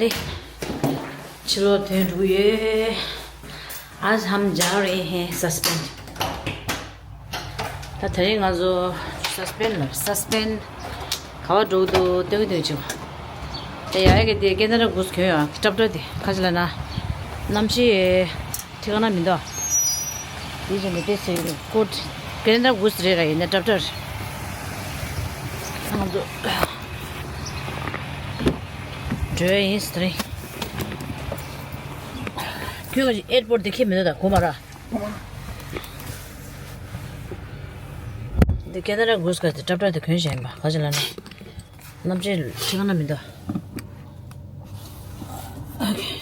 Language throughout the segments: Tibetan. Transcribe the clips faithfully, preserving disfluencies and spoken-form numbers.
ཕྱི་ལོགས་ཐོན་འགྲོ་གི་ཡོད། आज हम जा रहे हैं सस्पेंड। ད་དེ་རིང་ང་ཚོ་སས་པེན་ལ་སས་པེན་ག་པར་འགྲོ་གི་འདུག་སྟོན་གི་འདུག་ཅིག་ད་ཡ་ཡ་གི་དེ་ཀེ་ན་ཌ་གུ་སི་གྱོན་ཡོད། ཀྲབ་ཀྲབ་དེ་ཁ་ཅིག་ལ་ན་གནམ་གཤིས་ཁྲི་ཁ་ན་མི་འདུག་དེ་བཞིན་དུ་དེ་ཚོའི་ཀོ་ཊི་ཀེ་ན་ཌ་གུ་སི་རེད་ར། ཡིན་ན་ཀྲབ་ཀྲབ་རེད། ང་ཚོ་འགྲོ་ཡ་ཡིན་སི་ཏི་རིང་། ཁྱོད་ཀྱི་ཨེར་པོར་ཊི་དེ་ཁྱེད་མི་འདུག་ད་གོ་མ་ར། འདི་ཀེ་ན་ཌ་གུ་སི་ག་དེ་ཀྲབ་ཀྲབ་དེ་གྱོན་བཞག་ཡིན་པ། ག་ཅི་ལ་ན་གནམ་གཤིས་ཁྲི་ཁ་ན་མི་འདུག་ཨོ་ཁེ།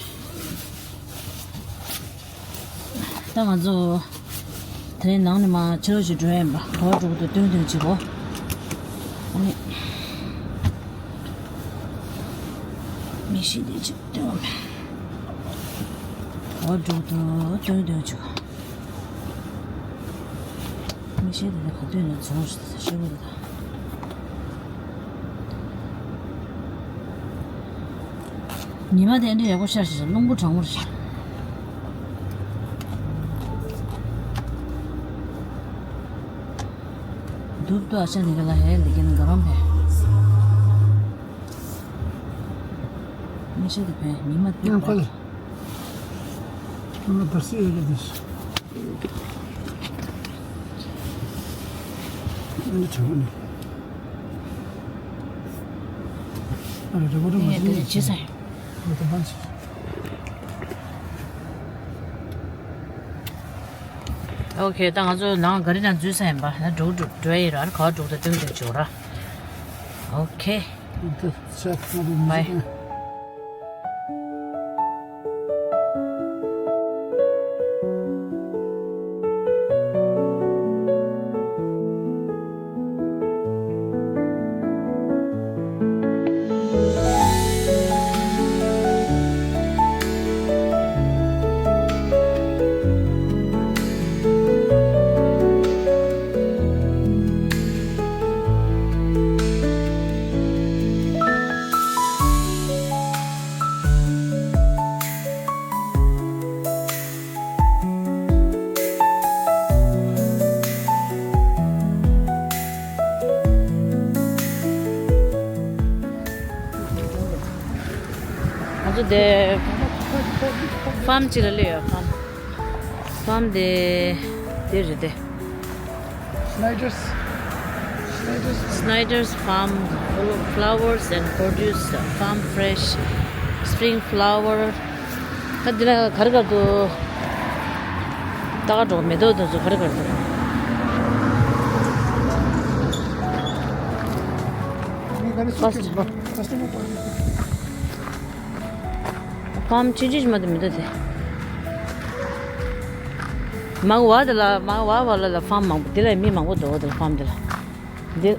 ད་ང་ཚོ་དེ་རིང་ནང་ནས་མར་ཕྱི་ལོགས་ཤིག་འགྲོ་ཡ་ཡིན་པ། ག་པར་འགྲོ་གི་འདུག་སྟོན་སྟོན་བྱེད་གོ། ཨ་ནི་མིག་ཤེལ་དེ་ཅིག་སྟོན་བ་མེད། ག་པར་འགྲོ་གི་འདུག་སྟོན་སྟོན་བྱེད་གོ། མིག་ཤེལ་དེ་ཚོ་ག་དུས་ནས་བཙོང་ཤེས་པོ་རེད་ད། ཉི་མ་དེ་འདྲ་ཡག་པོ་ཤར་ཤག་རླུང་བུ་གྲང་མོ་རེད། धूप तो अच्छा निकला है, लेकिन गर्म है। ཉི་མ་དེ་ཕན་ཉི་མ་དེ། ཡང་ཁོ་ལ། ཉི་མ་དར་སི་ཡོད་རེད་དེ། ཨ་ནི་དྲང་པོ་ནི། ཨ་རེ་རེ་བོ་རེ་མ་ཡིན་ཡ་དེ་རེད་ཅི་ས་ཡིན། ཨ་ད་བང་ཆི། ཨོ་ཁེ། ད་ང་ཚོ་ནང་ག་རི་ནང་འཛུལ་ས་ཡིན་པ། ན་འགྲོ་འགྲོ་འགྲོ་ཡ་ཡིན་ར། ཨ་ནི་ག་པར་འགྲོ་གི་འདུག་སྟོན་སྟོན་བྱེད་གོ་ར། ཨོ་ཁེ། ཨ་ད་ཤ་ཁ་བུ་མི་བའི། ང་ཚོ་དེ་ཕམ་ཅིག་ལ་སླེབས་ཡོད། ཕམ། ཕམ་དེ་དེ་རེད་དེ། Snyder's. Snyder's. Snyder's Farm, Flowers and Produce, Farm Fresh, Spring Flower. ད་འདི་ལ་ག་རེ་ག་རེ་འདུག་ད་ག་འགྲོ་མེ་ཏོག་དེ་ཚོ་ག་རེ་ག་རེ་འདུག་ཕམ་ཆུང་ཆུང་ཞིག་མ་གཏོགས་མི་འདུག་དེ། མང་བ་དེ་ལ་མང་བ་བ་ལ་ལ་ཕམ་མང་པོ་དེ་ལ་མི་མང་པོ་འདུག་དེ་ལ་ཕམ་དེ་ལ། འདི་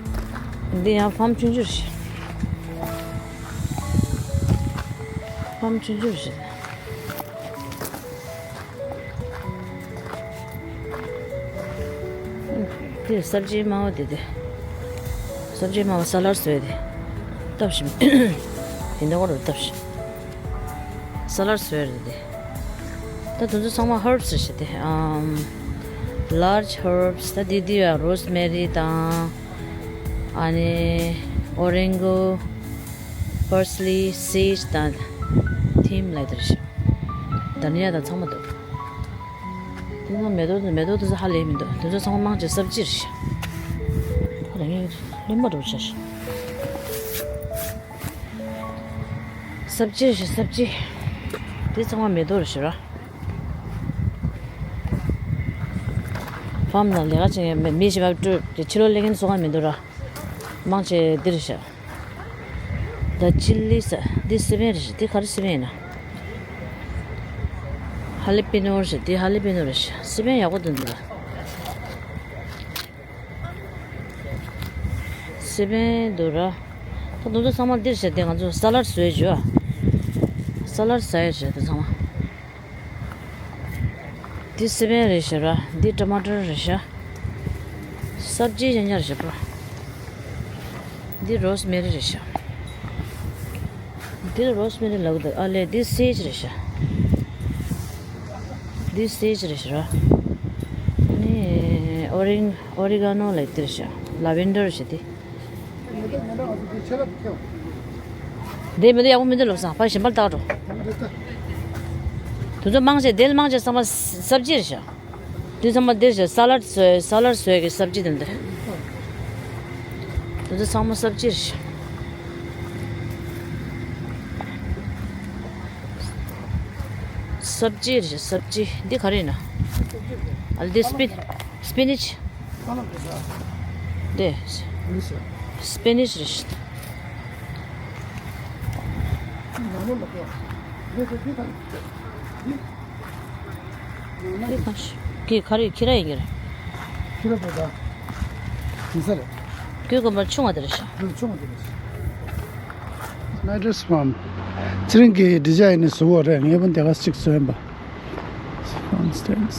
འདི་ཡང་ཕམ་ཆུང་ཆུང་རེད། ཕམ་ཆུང་ཆུང་རེད། དེ་སབ་ཇི་དམའ་བ་དེ་དེ། སབ་ཇི་དམའ་བ་ས་ལར་བཟོས་དེ། སྟབས་ཤིག་དེ་འདྲ་བ་རུ་སྟབས་ཤིག་ས་ལར་བཟོས་རེད་དེ། ད་དེ་ཚོ་ཚང་མ་ཧརབ་སི་རེད་ཤག་དེ། ཨམ། large herbs ད་དེ་དེ་ཡ་རོ་སི་མེ་རི་དང་། ཨ་ནི་ཨོ་རེང་གོ། པར་སི་ལི། སེཇ་དང་ཐིམ་ལབ་དེ་རེད་ཤག་དྷ་ནི་ཡ་དང་ཚང་མ་འདུག་དེ་ཚོ་མེ་ཏོག་མེ་ཏོག་དེ་ཚོ་ཧ་ལས་མི་འདུག་དེ་ཚོ་ཚང་མ་མང་ཆེ་སབ་ཇི་རེད་ཤག་ཧ་ལས་ངས་ལེན་པ་འགྲོ་ཤག་སབ་ཇི་རེད་ཤག་སབ་ཇི། དེ་ཚང་མ་མེ་ཏོག་རེད་ཤག་ར། ཕམ་ནང་ལས་ཀ་བྱེད་མཁན་མི་ཞིག་མ་སྤྲོད་དེ་ཕྱི་ལོགས་སླེབས་མཁན་ཚོ་གང་མི་འདུག་ར། མང་ཆེ་འདི་རེད་ཤག་ད་ཅི་ལི་ས་འདི་སི་པན་རེད་ཤག་འདི་ག་རེ་སི་པན་ཡིན་ན། ཧ་ལི་པི་ནོ་རེད་ཤག་འདི་ཧ་ལི་པི་ནོ་རེད་ཤག་སི་པན་ཡག་པོ་འདུག་འདི་ལ། སི་པན་འདུག་ར། ད་དུང་ཚོ་ཚང་མ་འདིར་བྱས་ཏེ་ང་ཚོ་ས་ལར་བཟོས་བྱོས། ས་ལར་ཟ་ཡ་བྱས་ཏེ་ཚང་མ། འདི་སི་པན་རེད་ཤག་ར། འདི་ཊ་མ་ཊར་རེད་ཤག་སབ་ཇི་ཡང་ཉར་བྱས་པ། འདི་རོ་སི་མེ་རི་རེད་ཤག་འདི་ལ་རོ་སི་མེ་རི་ལབ་ཀྱི་འདུག་ཨ་ལས། འདི་སེཇ་རེད་ཤག་འདི་སེཇ་རེད་ཤག་ཨ་ནི་ཨོ་རིང་ཨོ་རི་ག་ནོ་ལབ་འདི་རེད་ཤག་ལ་ཝེན་ཌར་རེད་ཤག་འདི། འདི་མི་འདུག་ཡག་པོ་མི་འདུག་བློ་བཟང་། ཕར་གཞན་པར་བལྟ་འགྲོ། དེ་ཚོ་མང་ཆེ། དེ་ལ་མང་ཆེ་ཚང་མ་སབ་ཇི་རེད་ཤག་འདི་ཚང་མ་འདིར་ས་ལད་བཟོས། ས་ལད་བཟོས་ཀྱི་སབ་ཇི་དེ་འདིར། འདི་ཚོ་ཚང་མ་སབ་ཇི་རེད། སབ་ཇི་རེད། སབ་ཇི། འདི་ག་རེ་ཡིན་ན། ཨ། འདི་སྤི་སྤི་ནིཆ། འདི་སྤི་ནིཆ་རེད། འདི་ག་ཤ་གི་ག་རེ། ཁྱི་ར་ཡིན་གྱི་རེད། ཁྱི་ར་དེ་ད་ཡིན་ས་རེད། གོས་གོན་པ་ཆུང་བ་དེ་རེད་ཤག་འདི་ཆུང་བ་དེ་རེད། Nitrous Farm། ཚེ་རིང་གི་ཌི་ཛའི་ནི་བཟོ་བ་རེད། ངས་ཕན་དེ་ག་ཅིག་བཟོས་ཡིན་པ། Farm stands།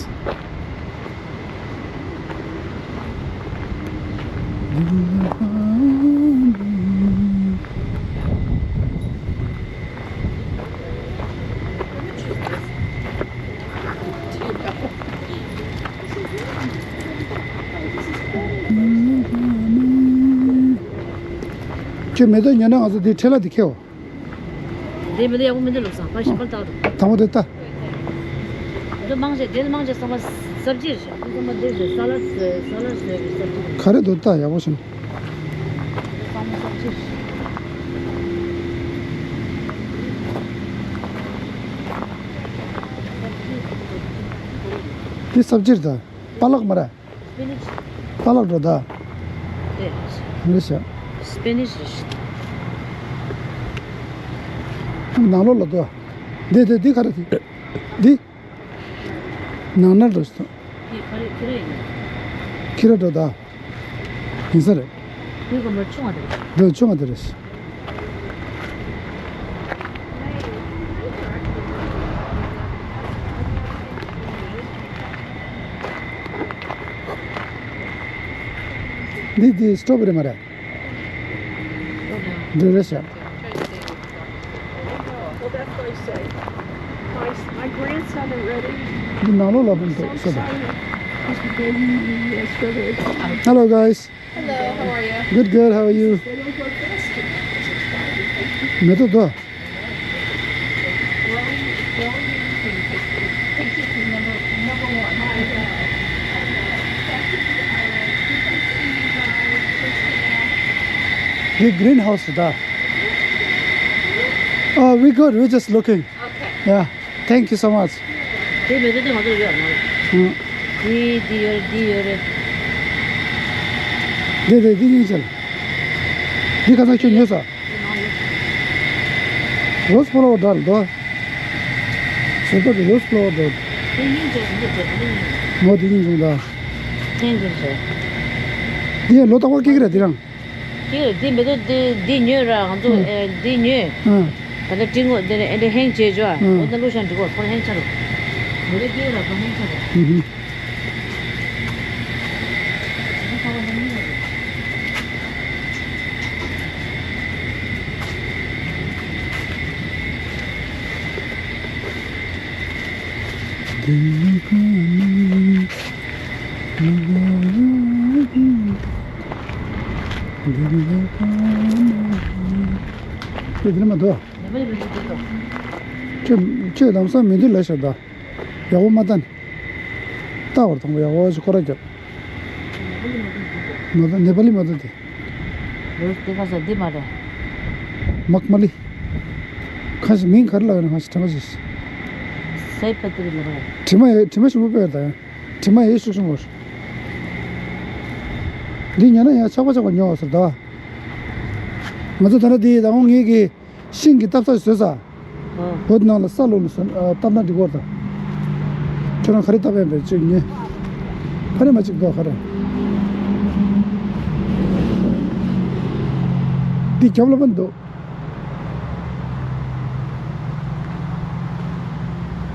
ཁྱོད་མེ་ཏོག་ཉོ་ན་ང་ཚོ་འདི་ཁྲལ་ལ་འདི་ཁྱེར་འོ། འདི་མི་འདུག་ཡག་པོ་མི་འདུག་བློ་བཟང་། ཕར་གཞན་པར་བལྟ་འགྲོ། དང་པོ་དེ་ལྟ། འདི་མང་ཆེ། འདི་མང་ཆེ་ཚང་མ་སབ་ཇི་རེད་ཤག་འདི་ཚང་མ་འདི་རེད། ས་ལད་བཟོས། ས་ལད་བཟོས་པའི་སབ་ཇི་རེད། ག་རེ་འདུག་ལྟ་ཡག་པོ་བྱུང་། འདི་ཚང་མ་སབ་ཇི་རེད། འདི་སབ་ཇི་རེད་ད། པ་ལག་མ་རེད། སྤི་ནིཆ། པ་ལག་འགྲོ་ད། དེ་རེད་ཤག་སྤི་ནིཆ་རེད་ཤག་ནང་ལོགས་ལ་འདུག་འདི་འདི་འདི་ག་རེ་འདི། འདི། ནང་ན་འགྲོ་ཤག་འདི་ག་རེ། ཁྱི་ར་ཡིན། ཁྱི་ར་འགྲོ་ད། ཡིན་ས་རེད། གོས་གོན་པ་ཆུང་བ་དེ་རེད། འདི་ཆུང་བ་དེ་རེད། འདི་འདི་སི་ཊོ་བེ་རི་མ་རེད། འདི་རེད་ཤག Well, that's what I say. My, my grandson already འདི་ནང་ལོགས་ལ་ཕུལ་འདུག so ཤོད་དང་། Excited. He's been begging me, uh, strawberry. Hello, guys. Hello, how are you? Good, good. How are you? They don't grow fast enough. That's exciting. མེ་ཏོག་དོ། Growing, growing your food is, is number, number one. འདི་གི་རིན་ཧའུ་སི་རེད་ད། Oh, we good. We just looking. Okay. Yeah. Thank you so much. དེ་མེད་དེ་ང་ཚོ་ཡོད་མ་རེད། ཨང་། འདི་འདི་ཡོད་རེད། འདི་ཡོད་རེད། འདི་འདི་འདི་སྙིང་རྗེ་ལ། འདི་ཁ་སང་ཁྱོད་ཉོས་ས། དེ་ནང་ཡོད། རོ་སི་ཕ་ལ་ཝར་འདྲ་ལ་འདུག་བཟོ་ལྟ་དེ་རོ་སི་ཕ་ལ་ཝར་འདྲ། དེ་སྙིང་རྗེ་ཟེར་འདི་རེད། དེ་སྙིང་རྗེ། ངོ་དེ་སྙིང་རྗེ་འདུག་ཐེངས་འདིར་བྱས། འདི་ལོ་རྟག་པར་སྐྱེ་གི་རེད་དེ་རང་། དེ་འདི་མེ་ཏོག་འདི་འདི་ཉོས་ར། ང་ཚོ་ཨ། ཨེ་འདི་ཉོས། ཨ། ད་ལྟ་སྤྲིན་ངོ་འདི་ནས་ཨེ་འདི་ཧེང་བྱས་བྱོས་ཨ། ཨ། འོ་ན་ལུག་ཤ་འགྲིག་གོ་ཁོ་ཧེང་ཆ་རུ། མེ་ཏོག་སྐྱེ་ར་ཁོ་ཧེང་ཆ་རུ། ཨུ་ཧུ། དེ་འདྲ་མ་འདུག་ཁྱོད་ཁྱོད་ལམ་སང་མི་འདུག་ལབ་ཤག་ད། ཡག་པོ་མ་ལྟ་ནི། ལྟ་བར་དང་པོ་ཡག་པོ་ཞིག་སྐོར་ར་རྒྱབ། མ་ལྟ་ནེ་པ་ལི་མ་ལྟ་དེ། ལོས་དེ་ག་ས་འདི་མ་རེད། མག་མ་ལི། ཁ་ཞིག་མིང་ག་རེ་ལབ་ཡོད་ན་ཁ་ཞིག་དྲན་པ་ཞིག་སའི་པ་ཏི་རི་ལབ་རེད། དྲི་མ་ཡོད་དྲི་མ་ཞིམ་པོ་དཔེ་ཡོད་ད། དྲི་མ་ཡོད་ཤུགས་ཆེན་པོ། འདི་ཉོ་ན་ཡང་ཆག་པ་ཆག་པ་ཉོ་བ་ཟེར་ད། ང་ཚོ་ད་ལྟ་འདི་ད་འོང་ངེད་ཀྱི་ཤིང་གི་བཏབ་ས་བཟོས་ས། ཨ། བོད་ནང་ལ་ས་ལོག་ནས་བཟོས་ཨ། བཏབ་ན་འགྲིག་གོ་ད། ཁྱོད་རང་ག་རེ་བཏབ་ཡོད་པས་ཅིག་ཉོས། ག་རེ་མ་ཅིག་འདུག་ག་རེ། འདི་རྒྱབ་ལ་ཕན་འདུག་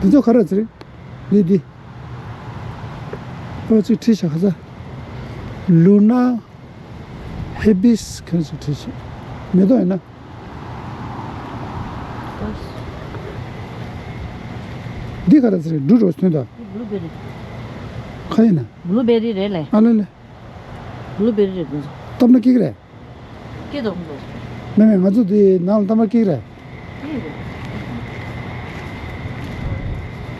འདི་ཚོ་ག་རེ་ཟེར། འདི་འདི། ཨོ་ཅིག་བྲིས་བཞག་ག་ས། ལུ་ན། ཧེ་བིས་ཁ་ཅིག་བྲིས་བཞག་མེ་ཏོག་ཡིན་ན། འདི་ག་རེ་ཟེར། འབྲུ་རོ་ཟེར་དོན་དག། འདི་བྷུ་ལུ་བེ་རི། ག་ཡིན་ན། བྷུ་ལུ་བེ་རི་རེད་ལེ། ཨ་ལེ་ལེ། བྷུ་ལུ་བེ་རི་རེད་འདུག། སྟབས་ན་སྐྱིད་རེད། སྐྱིད་འདུག་འདུག། མེ་མེ་ང་ཚོ་འདི་ནང་ལ་སྟབས་ན་སྐྱིད་རེད། སྐྱིད་འདུག།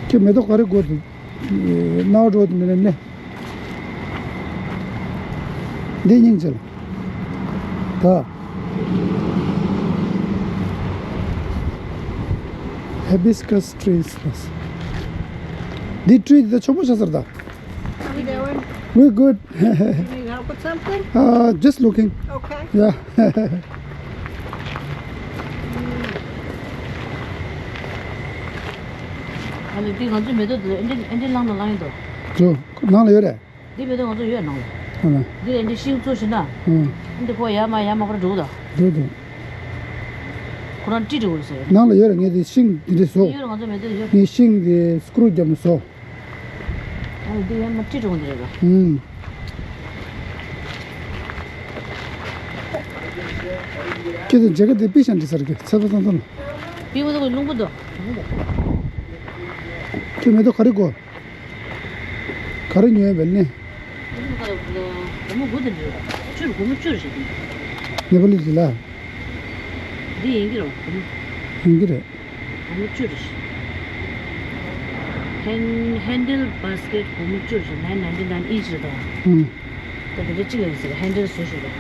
ཁྱེད་མེ་ཏོག་ག་རེ་དགོས་འདུག། སྣང་བ་འགྲོ་དུ་མི་ལེན་ནས། འདི་སྙིང་རྗེ་ལ། ད། Hibiscus trees ལ། འདི་ཊི་རི་འདི་ད་ཆེན་པོ་ཆགས་ཚར་ད། How you doing? We're good. You need help with something? Uh, just looking. Okay. Yeah. ཨ་ནི་འདི་ང་ཚོའི་མེ་ཏོག་འདི་ཨེ་འདྲ་ཨེ་འདྲ་ལངས་ན་ལངས་ཡིན་དོ། ཇོ། ནང་ལ་ཡོད་རེད། འདི་མེ་ཏོག་ང་ཚོ་ཡོད་ནང་ལ། ཨ་ལ། འདི་ཨེ་འདྲ་ཤིང་བཙུགས་ཤིག་ན། ཨང་། འདི་ཕོ་ཡར་མར་ཡར་མར་ཕར་འགྲོ་གི་འདུག། འགྲོ་འདུག། ཁོ་རང་ཊི་རི་འདྲ་བོ་ཟེར། ནང་ལ་ཡོད་རེད། ངས་འདི་ཤིང་འདི་འདྲ་བཟོ། འདི་ཡོད་རེད། ང་ཚོ་མེ་ཏོག་ཡོད། ངས་ཤིང་འདི་སྐུ་རུ་བརྒྱབ་ནས་བཟོ། ཨ་འདི་ཡར་མར་ཊི་རི་འདྲ་བོ་འདི་རེད་པ། ཨང་། ཁྱེད་ཚོ་མཇལ་ཁ་དེ་པི་ཤན་ཏི་ཟེར་གི་ཚེ་པ་ཙང་ཙང་། པི་བ་དོ་རླུང་བུ་དོ། ཁྱེད་མེ་ཏོག་ག་རེ་དགོས། ག་རེ་ཉོས་ཡོད་པས་ནི། སྒོར་མོ་དགུ་དེ་འདྲ་རེད། བཅུ་རེད། སྒོར་མོ་བཅུ་རེད་ཞེས་དེ། ནེ་པ་ལི་འདི་ལ། འདི་ཡིན་གྱི་རེད། སྒོར་མོ། ཡིན་གྱི་རེད། སྒོར་མོ་བཅུ་རེད། ཧན་ཧན་ཌལ་བྷ་སི་ཀེ་ཊི་སྒོར་མོ་བཅུ་རེད། nine ninety nine each རེད་དོ། ཨང་། ད་དེ་འདྲ་གཅིག་ཡིན་ཟེར། ཧན་ཌལ་བཟོས་ཤིག་རེད།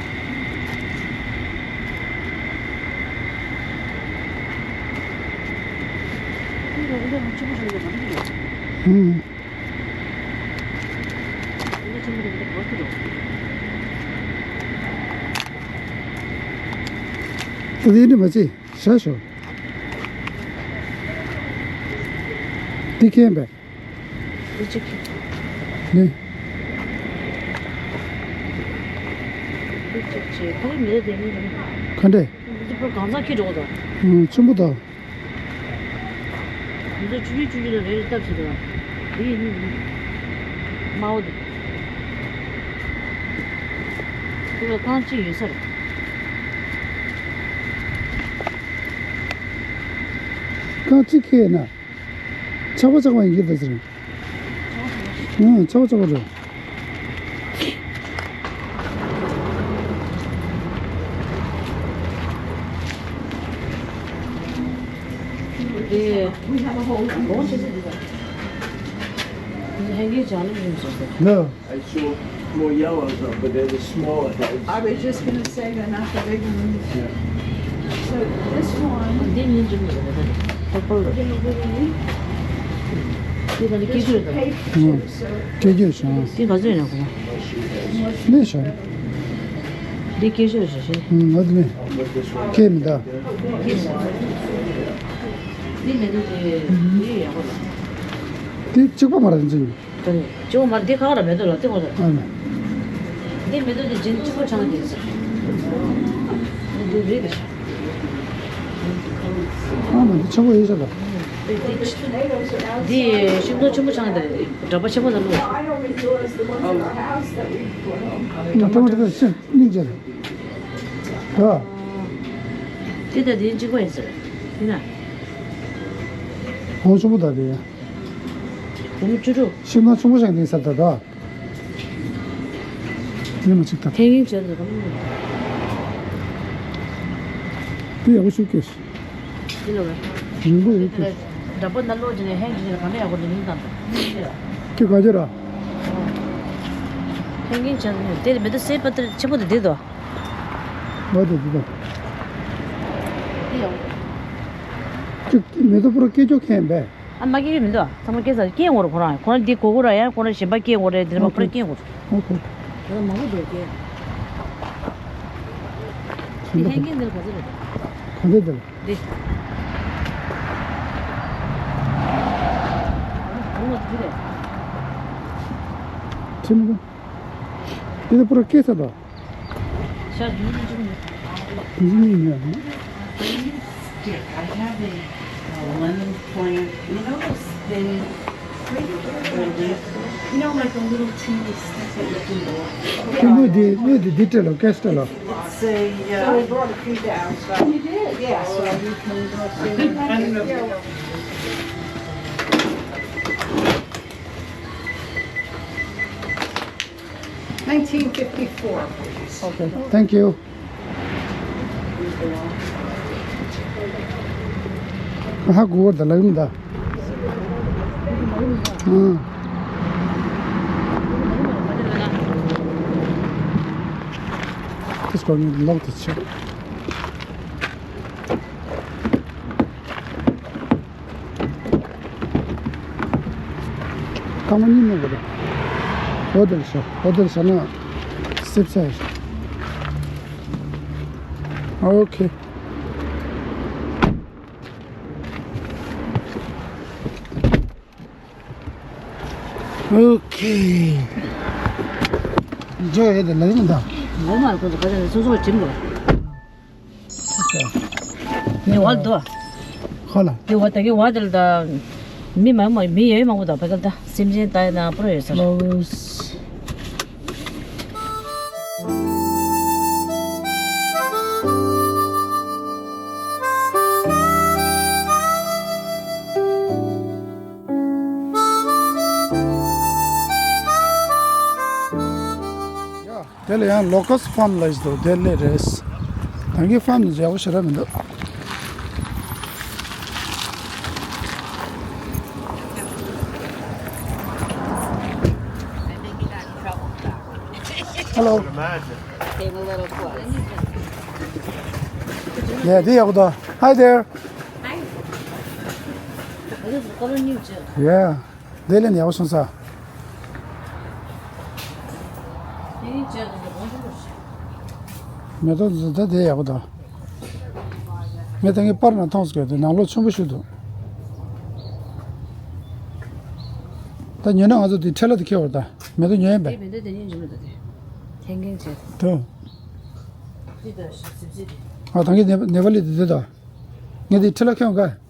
ཨང་། ད་དེ་འདྲ་མ་བྱེད། ཤ་ཤོ། འདི་ཁེན་པས། འདི་གཅིག་ཁེན། ནི། འདི་གཅིག་བྱས། ཁ་རི་མེད་དེ་ནི། ག་འདྲས། འདི་ཚོ་གང་ཚང་ཁེ་འགྲོ་གི་འདུག། ཨང་། ཆེན་པོ་དང་། འདི་ཚོ་ཆུང་ཆུང་ཆུང་ཆུང་ལ་རེ་རེ་བཏབ་བྱེད་དོ། འདི་ཡིན། དམར་པོ་འདི། འདི་ལ་རྐང་གཅིག་ཡོད་ས་རེད། རྐང་གཅིག་ཁེལ་ན། ཆག་པ་ཆག་པ་ཡིན་གྱི་འདུག་ཟེར། ཨང་། ཆག་པ་ཆག་པ་རེད། དེ་ལོང་ཆེ་ཆེ་འདུག་ག་ཧན་གྱི་ལྗང་ནི་ཡིན་ཟེར་ཟེར། ལོ། I saw more yellows, though, but they're the smaller heads. I was just gonna say they're not the big ones. Yeah. So this one འདི་ཉིན་འགྲིམ་ནི་རེད། ད་པར་པལ་རེད། འདི་ད་ནི་སྐྱེ་ཅུ་རེད། ད་ཨང་། སྐྱེ་ཅུ་བྱུང་། འདི་ག་ཚོད་ཡིན་ན་གོ། ལས་བྱུང་། འདི་སྐྱེ་ཅུ་རེད་ཞེས། ཨང་། ང་དེ་ནས་ཁྱེད་མི་འདའ། འདི་མེ་ཏོག་དེ་འདི་ཡག་པོ་རེད། འདི་གཅིག་པ་མ་རེད་འཛིན། དེ་ནས་གཅིག་པ་མ་རེད། འདི་ཁ་ཁ་ལ་མེ་ཏོག་ལ་སྟེང་འོག་ལ། ཨ་ནི། འདི་མེ་ཏོག་དེ་རྗེས་གཅིག་པ་ཆང་དེ་ཟེར། འདི་རེད་པས། ཨ་མ་འདི་ཆེན་པོ་ཡིན་ས་ལ། འདི་ཤིང་སྡོང་ཆེན་པོ་ཆང་དེ་རེད། འདྲ་པ་ཆེན་པོ་ལ་བླུགས། ང་ཏོ་མ་ཏོ་ཤིང་སྙིང་རྗེ་རེད། ཨ། འདི་ད་འདི་གཅིག་པ་ཡིན་ས་རེད། ཡིན་ན། འོ་ཆེན་པོ་ད་དེ། སྒོར་མོ་བཅུ་དྲུག། ཤིང་སྡོང་ཆུང་ཆུང་ཞིག་ནས་ཟེར་ད་ད། ཉི་མ་གཅིག་ད། ཧེང་གིང་བྱས་འདུག་གམ། དེ་ཡག་པོ་ཞིག་སྐྱེས། དེ་ལ་བས། རིང་པོ་ཡོད་ཀྱི། འདྲ་པོ་ནང་ལོགས་ཀྱི་ནས་ཧེང་གིང་ནས་གང་འདྲ་ཡག་པོ་རེད་མིང་དང་། ཁྱེད་ག་རེ་ར། ཧེང་གིང་བྱས་འདུག་དེ་མེ་ཏོག་སེ་པ་ཏི་ཆེན་པོ་དེ་དེ་དོ། ང་དེ་དེ་དང་། དེ་ཡག་པོ། ཁྱེད་མེ་ཏོག་པུ་ར་སྐད་ཅོག་ཁེན་པས། ཨ་མ་སྐྱེ་གི་མི་འདུག་ཨ། ཚང་མ་སྐྱེ་ཚར། སྐྱེ་འོང་རོགས་ཁོ་རང་། ཁོ་རང་འདི་གོ་གོ་ར་ཡང་ཁོ་རང་གཞན་པ་སྐྱེ་འོང་རེད། འདི་ལ་མ་ཁོ་རང་སྐྱེ་འོང་རེད། འོ་ཁེ། ཁྱེད་རང་མང་པོ་འདུག་སྐྱེ། འདི་ཧེང་གིང་འདི་ལ་ག་ཚོད་རེད། ག་འདྲ་འདི་ལ། འདི། འོང་བ་འདི་རེད། ཁྲིམས་གོ། འདི་ལ་པུ་ར་སྐྱེ་ཚར་དོ། ཤ་ཉུང་ཉུང་ཅིག་ཉོ། ཉུང་ཉུང་ཉོ་ནི། I have a, uh, lemon plant. You know those thin, you know, like a little teeny stick that you can go. ཁྱེད་ལུས་འདི་ལུས་འདི་འདི་སྤྲད་ལོ། ཀེ་སི་སྤྲད་ལོ། It's a, uh, so we brought a few down, so. You did? Yeah, so you can go see. I don't know if you know. Nineteen fifty-four. Okay, thank you. ཧ་གོ་བར་ད་ལ་ཡོང་ད། ཨང་། དེ་སྐོར་ནས་ལོག་ཏུ་ཆུ། སྐར་མ་གཉིས་མེད་པ་རེད། ཨོ་དེར་ཤོག་ཨོ་དེར་ཤོག་ན་སིབ་ས་ཡོད་ཤོག་ཨོ་ཁེ། ཨོ་ཁེ། འཇོ་ཡོད་དེ་ལ་ཡིན་ད། ངོ་མ་ཁོ་ཚོ་ཁ་ཚ་སོ་སོ་བྱིན་པ། ནི་བ་དོ། ཁོ་ལ། དེ་བ་ད་གི་བ་དེ་ལ་ད། མི་མ་མ་མི་ཡོད་མང་པོ་ད་བ་ག་ད་སེམས་ཅན་ད་ཡ་ན་པོ་ཡོད་ས། Flowers. དེ་ལ་ཡང་ལོ་ཀས་ཕམ་ལ་ཡིན་འདུག་དེ་ལས་རེད། ད་གིན་ཕམ་ནི་ཡག་པོ་ཞེ་དྲག་མི་འདུག Hello. Came a little close. Yeah, དེ་ཡག་པོ་འདུག Hi there. Hi. Yeah. དེ་ལས་ནི་ཡག་པོ་སོང་ས། མེ་ཏོག་འཛུགས་ད་དེ་ཡག་པོ་འདུག་ངས་ད་ངའི་པར་ནང་མཐོང་སོང་དེ་ནང་ལོགས་ཆེན་པོ་ཞིག་འདུག་ད་ཉོས་ན་ང་ཚོ་དེ་ཁྲལ་ལ་དེ་ཁྱེར་བར་ད་མེ་ཏོག་ཉོས་ཡིན་པས། དེ་མེ་ཏོག་དེ་ཉིན་འཇུ་མི་འདུག་དེ་ཐེན་ཀེན་བྱས། དུ། དེ་ད་ཞིག་སིབ་སིབ་དེ། ཨ་ད་ངའི་ནེ་པ་ལི་དེ་དེ་ད། ངས་དེ་ཁྲལ་ལ་ཁྱེར་འོང་ག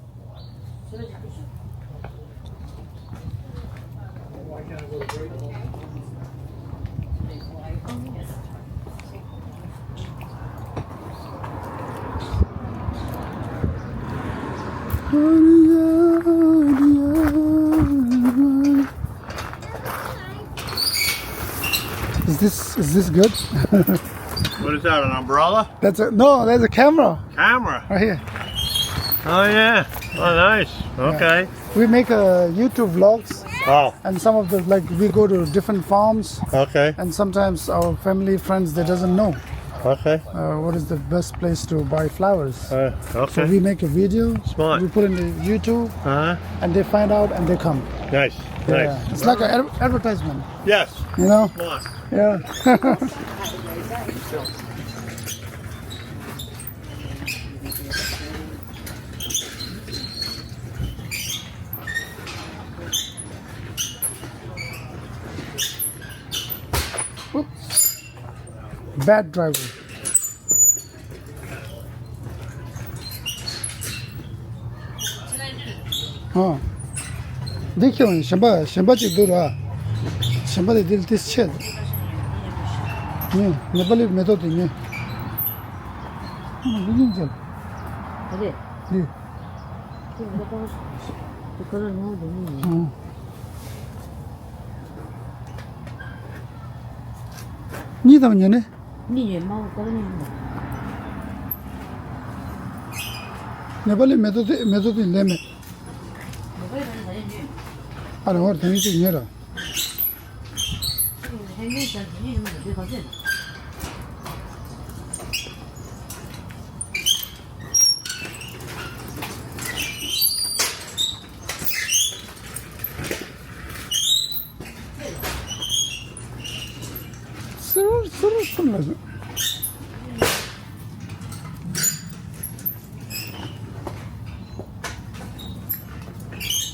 Is this, is this good? What is that, an umbrella? That's a, no, that's a camera. Camera? Right here. Oh, yeah. Oh, nice. Okay. We make a YouTube vlogs. Oh. And some of the, like, we go to different farms. Okay. And sometimes our family, friends, they doesn't know. Okay. Uh, what is the best place to buy flowers? Uh, okay. So we make a video. Smart. We put in the YouTube. Uh-huh. And they find out and they come. Nice. Yeah. Nice. It's like an adver- advertisement. Yes. You know? Smart. Yeah. Oops. Bad driver. ཨ། འདི་ཁྱོད་གཞན་པ་གཞན་པ་ཅིག་འདུག་ར། གཞན་པ་དེ་འདི་ཏིས་ཆེ། ངས་ནེ་པ་ལི་མེ་ཏོག་དེ་ཉོས། ཨ་འདི་ཉིན་ཅན། ཨ་རེད། འདི། འདི་ཁོ་རང་ནང་དུ་ཉོས་ཡིན། ཨ། གཉིས་དང་ཉོས་ནས། གཉིས་ཉོས་མ་འོ་ཁོ་རང་གཉིས་ཉོས། ནེ་པ་ལི་མེ་ཏོག་དེ་མེ་ཏོག་དེ་ལས་མེད། ནེ་པ་ལི་མེ་ཏོག་དེ་ཉོས། ཨ་རེ་འོ་དེ་ཉིན་ཅིག་ཉོས་ར།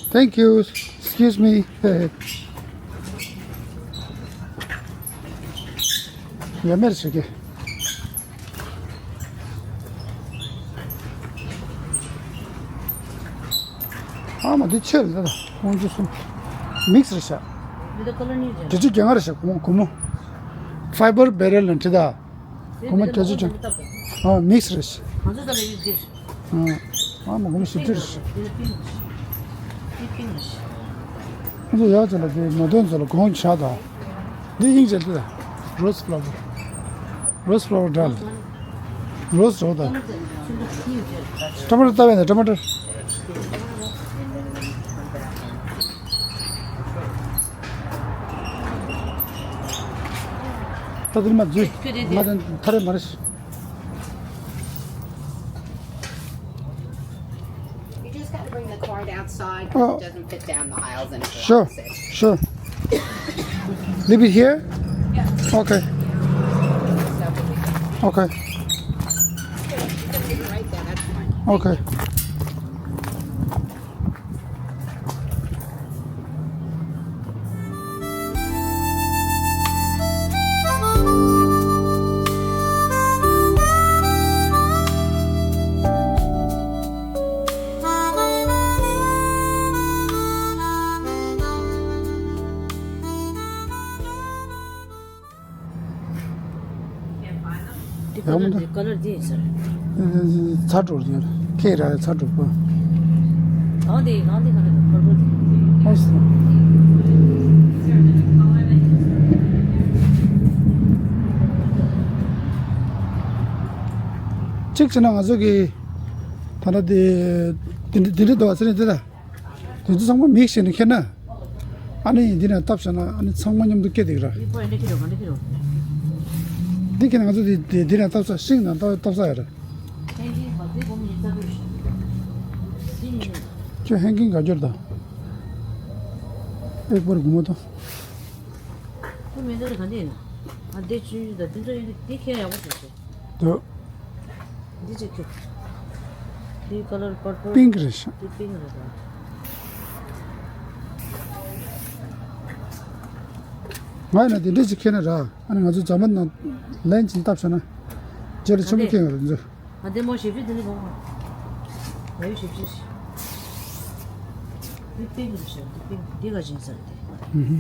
Thank you. Excuse me. ཡ་མེར་ཞིག་གི། ཨ་མ་འདི་ཆེ་ལ་ད་ཁོང་ཚོ་གསུམ་མིག་སི་རེད་ཤག་འདི་ཚོ་རྒྱ་ང་རེད་ཤག་སྒོར་མོ། ཕའི་བར་བེ་རེལ་ལ་འདྲི་ད། སྒོར་མོ་དེ་ཚོ་ཅང་། ཨ་མིག་སི་རེད་ཤག་ཨ་མ་སྒོར་མོ་བཞི་བཅུ་རེད་ཤག་ཁོང་ཚོ་ཡག་ཅིག་ལ་དེ་མ་དོན་ཚོ་ལ་གོང་ཆག་ད། འདི་དབྱིངས་ཅན་དེ་ད། Rose flower. Rose flower འདྲ། Rose འདྲ་པོ་འདུག Tomato ལྟ་བས་ན་tomato། ད་དེ་མ་འཛུལ། ང་དང་ཐ་རེ་མ་རེད། You just gotta bring the cart outside 'cause it Oh. doesn't fit down the aisles and it Sure, blocks it. Sure. Leave it here? Yeah. Okay. So we can Okay. You can leave it right there, that's fine. Okay. འདི་ཡག་པོ་འདུག་ཀ་ལར་འདི་ཀ་ལར་འདི་ཡིན་ཟེར། ཚ་དྲོད་ཡོད། ཁྱེད་རང་ཚ་དྲོད་པོ། གང་དེ་གང་དེ་གང་དེ་པར་པལ་དེ། ཨོ་སི། གཅིག་བྱས་ན་ང་ཚོ་གི་ད་ལྟ་དེ་དེ་འདྲ་དེ་འདྲ་འདུག་བ་ཟེར་ནས་དེ་ལ། དེ་ཚོ་ཚང་མ་མིག་ཤེས་ནས་ཁྱེར་ན། ཨ་ནི་འདི་ནས་བཏབ་བྱས་ན་ཨ་ནི་ཚང་མ་མཉམ་དུ་སྐྱེ་བསྡད་ཀྱི་ར། འདི་ཕར་འདི་ཁྱེར་རོ་ག་འདི་ཁྱེར་རོ། འདི་ཁྱེར་ན་ང་ཚོ་འདི་འདི་འདི་ནས་བཏབ་ས་ཤིང་ནང་བཏབ་བཏབ་ས་ཡོད་ར། ཧེང་གིང་བ་འདི་སྒོམ་ཡིན་ས་དུས་ཤིང་། འདི་ཡིན་ནི། ཁྱོད་ཧེང་གིང་ག་འགྱུར་དང་། ཨེ་པར་གུ་མ་དང་། ཁོ་མེ་འདི་ག་འདི་ཡིན་ན། ཨ་འདི་ཆུང་ཆུང་དང་འདི་ཚོ་ཡིན་འདི་ཁྱེར་ཡག་པོ་བྱས་བྱས། དོ། འདི་ཅིག་ཁྱོད། འདི་ཀ་ལར་པར་པལ། པིང་ཀི་རེད་ཤག་འདི་པིང་ཀི་རེད་ད། ང་ཡིན་ན་འདི་འདྲ་ཅིག་ཁྱེར་ན་ར། ཨ་ནི་ང་ཚོ་རྫ་མ་ནང་ལན་ཅིག་བཏབ་བྱས་ན། རྗེས་ལ་ཆེན་པོ་ཁྱེར་ཡོང་རེད་འདི། ང་འདི་མོ་ཞེ་པོ་ཅིག་འདི་ནི་མོ། ང་ཡོད་ཞེ་པོ་ཅིག་འདི་པིང་ཀི་རེད་ཤག་འདི་པིང་ཀི་འདི་ག་ཅིག་ཡིན་ས་རེད་དེ། ཨུ་ཧུ།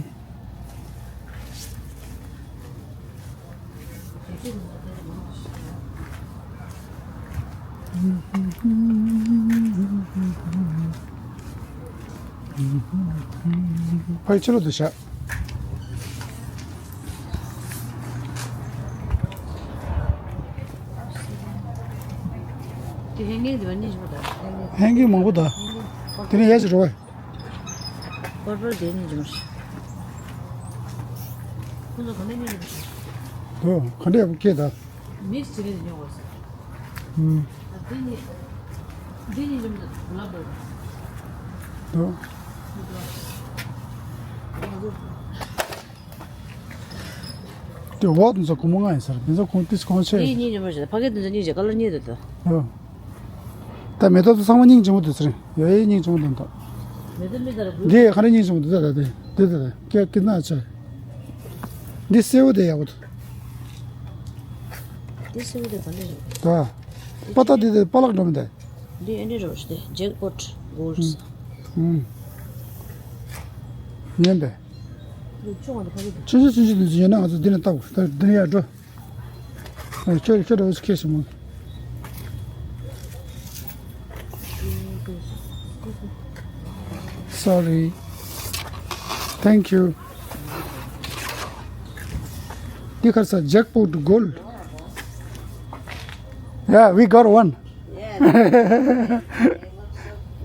ཕར་ཕྱི་ལོགས་དུ་བཞག་དེ་ཧེང་གིང་དེ་བ་གཉིས་བཞི་པོ་དང་ཧེང་གིང་། ཧེང་གིང་མང་པོ་དང་། དེ་ནས་ཡར་ཅིག་འགྲོ་བས། པར་པལ་དེ་གཉིས་འཇོམས་ཤིག་ཁོ་ཚོ་ག་འདྲ་གཉིས་འཇོམས་ཤིག་དོ། ག་འདྲ་ཡག་པོ་སྐྱེས་ད། མིག་སི་བྱེད་རེས་ཉོ་དགོས་ཟེར། ཨུམ། ཨ་འདི་གཉིས། འདི་གཉིས་འཇོམས་ད་གོ་ལ་འདོད། དོ། ང་ཚོ། དེ་འོག་དེ་ཚོ་སྒོར་མོ་ལྔ་ཡིན་ཟེར། དེ་ཚོ་གོང་ཏིས་གོང་ཆེ། དེ་གཉིས་ཉོ་མ་ཤེས། ཕ་གི་དེ་ཚོ་གཉིས་བྱས་ཀ་ལར་གཉིས་དེ་དང་། ཨོ། ད་མེ་ཏོག་ཚོ་ཚང་མ་སྙིང་རྗེ་མོ་འདུག་ཟེར། ཡ་ཡའི་སྙིང་རྗེ་མོ་འདུག་འདུག་མེ་ཏོག་མི་ལྟར་བུ། འདི་ག་རེ་སྙིང་རྗེ་མོ་འདུག་ད་ད་དེ་འདི་ད་ད་ཀྱེ་ཀྱེ་ན་ཆ། འདི་སེར་པོ་དེ་ཡག་པོ་འདུག་འདི་སེར་པོ་དེ་ག་འདྲ་རེད། ད། པ་ཏ་འདི་དེ་པ་ལག་འགྲོ་མི་འདུག་འདི་ཨེ་འདྲ་རོ་ཞིག་དེ་ཇེག་པོ་ཊི་གོལ་ཌི། ཨུམ། ཡིན་པས། འདི་ཆུང་བ་འདི་ཕ་གི་འདུག་ཆུང་ཆུང་ཆུང་ཆུང་འདི་ཡོད་ན་ང་ཚོ་འདི་ནས་བཏབ་དགོས། ད་འདི་ནས་ཡར་འགྲོ། ཨ། ཁྱོད་ཁྱོད་འདྲ་བོ་ཞིག་ཁྱེར་སོང་ངོ་། Sorry. Thank you. འདི་ག་རེ་ཟེར། ཇེག་པོ་ཊི་གོལ་ཌི། Yeah, we got one.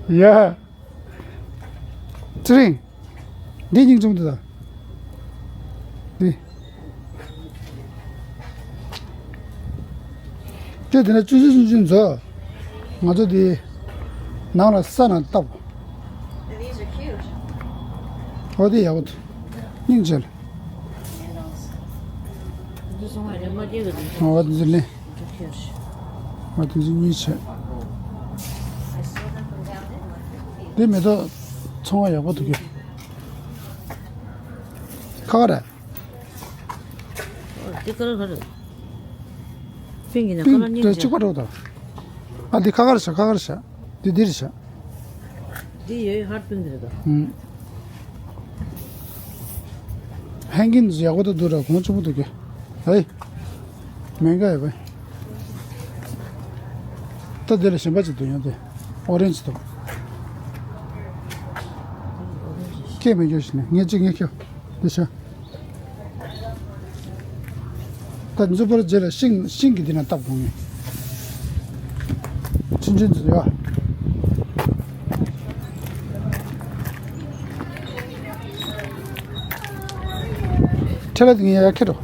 Yeah. ཚེ་རིང་། འདི་སྙིང་རྗེ་མོ་འདུག་ད། འདི། དེ་དེ་ན་ཆུང་ཆུང་ཆུང་ཆུང་བཟོ། ང་ཚོ་འདི་ནང་ལ་ས་ནང་བཏབ། These are cute. འོ་དེ་ཡག་པོ་འདུག་སྙིང་རྗེ་ལ། འདི་སོང་བ་རེད་མ་སྐྱེས་གི་འདུག་ཨོ་འདི་ལེན། འདི་ཁྱེར། ཨ་དེ་ཚོ་གཉིས་བྱས། དེ་མེ་ཏོག་ཚོང་བ་ཡག་པོ་འདུག་གི་ཁ་བ་རེད། འདི་ཀ་ལར་ག་རེ། པིང་གི་ནི་ཀ་ལར་གཉིས་པིང་གཅིག་པ་འགྲོ་དང་། ཨ་འདི་ཁ་ཁར་བཞག་ཁ་ཁར་བཞག་འདི་འདིར་བཞག་འདི་ཡོད་ཧར་པིང་རེད་ད། ཧུམ། ཧེང་གིང་ཡག་པོ་ད་འདུག་ར། གོང་ཆེན་པོ་འདུག་གི་ཧེ། མེད་ག་ཡོད་པས། ད་འདི་ལ་གཞན་པ་ཅིག་འདུག་ཡང་དེ། ཨོ་རེན་ཇི་འདུག་སྐད་མི་རྒྱོ་ཞིག་ནས་ངས་གཅིག་ངས་ཁྱོད་འདི་བྱ། ད་མཛུབ་བུར་རྗེས་ལ་ཤིང་ཤིང་གི་འདི་ན་བཏབ་དགོས་ངེས། ཆུང་ཆུང་ཚོ་ཡོད། ཁྲེ་ལ་དེ་ངས་ཡར་ཁྱེར་འགྲོ།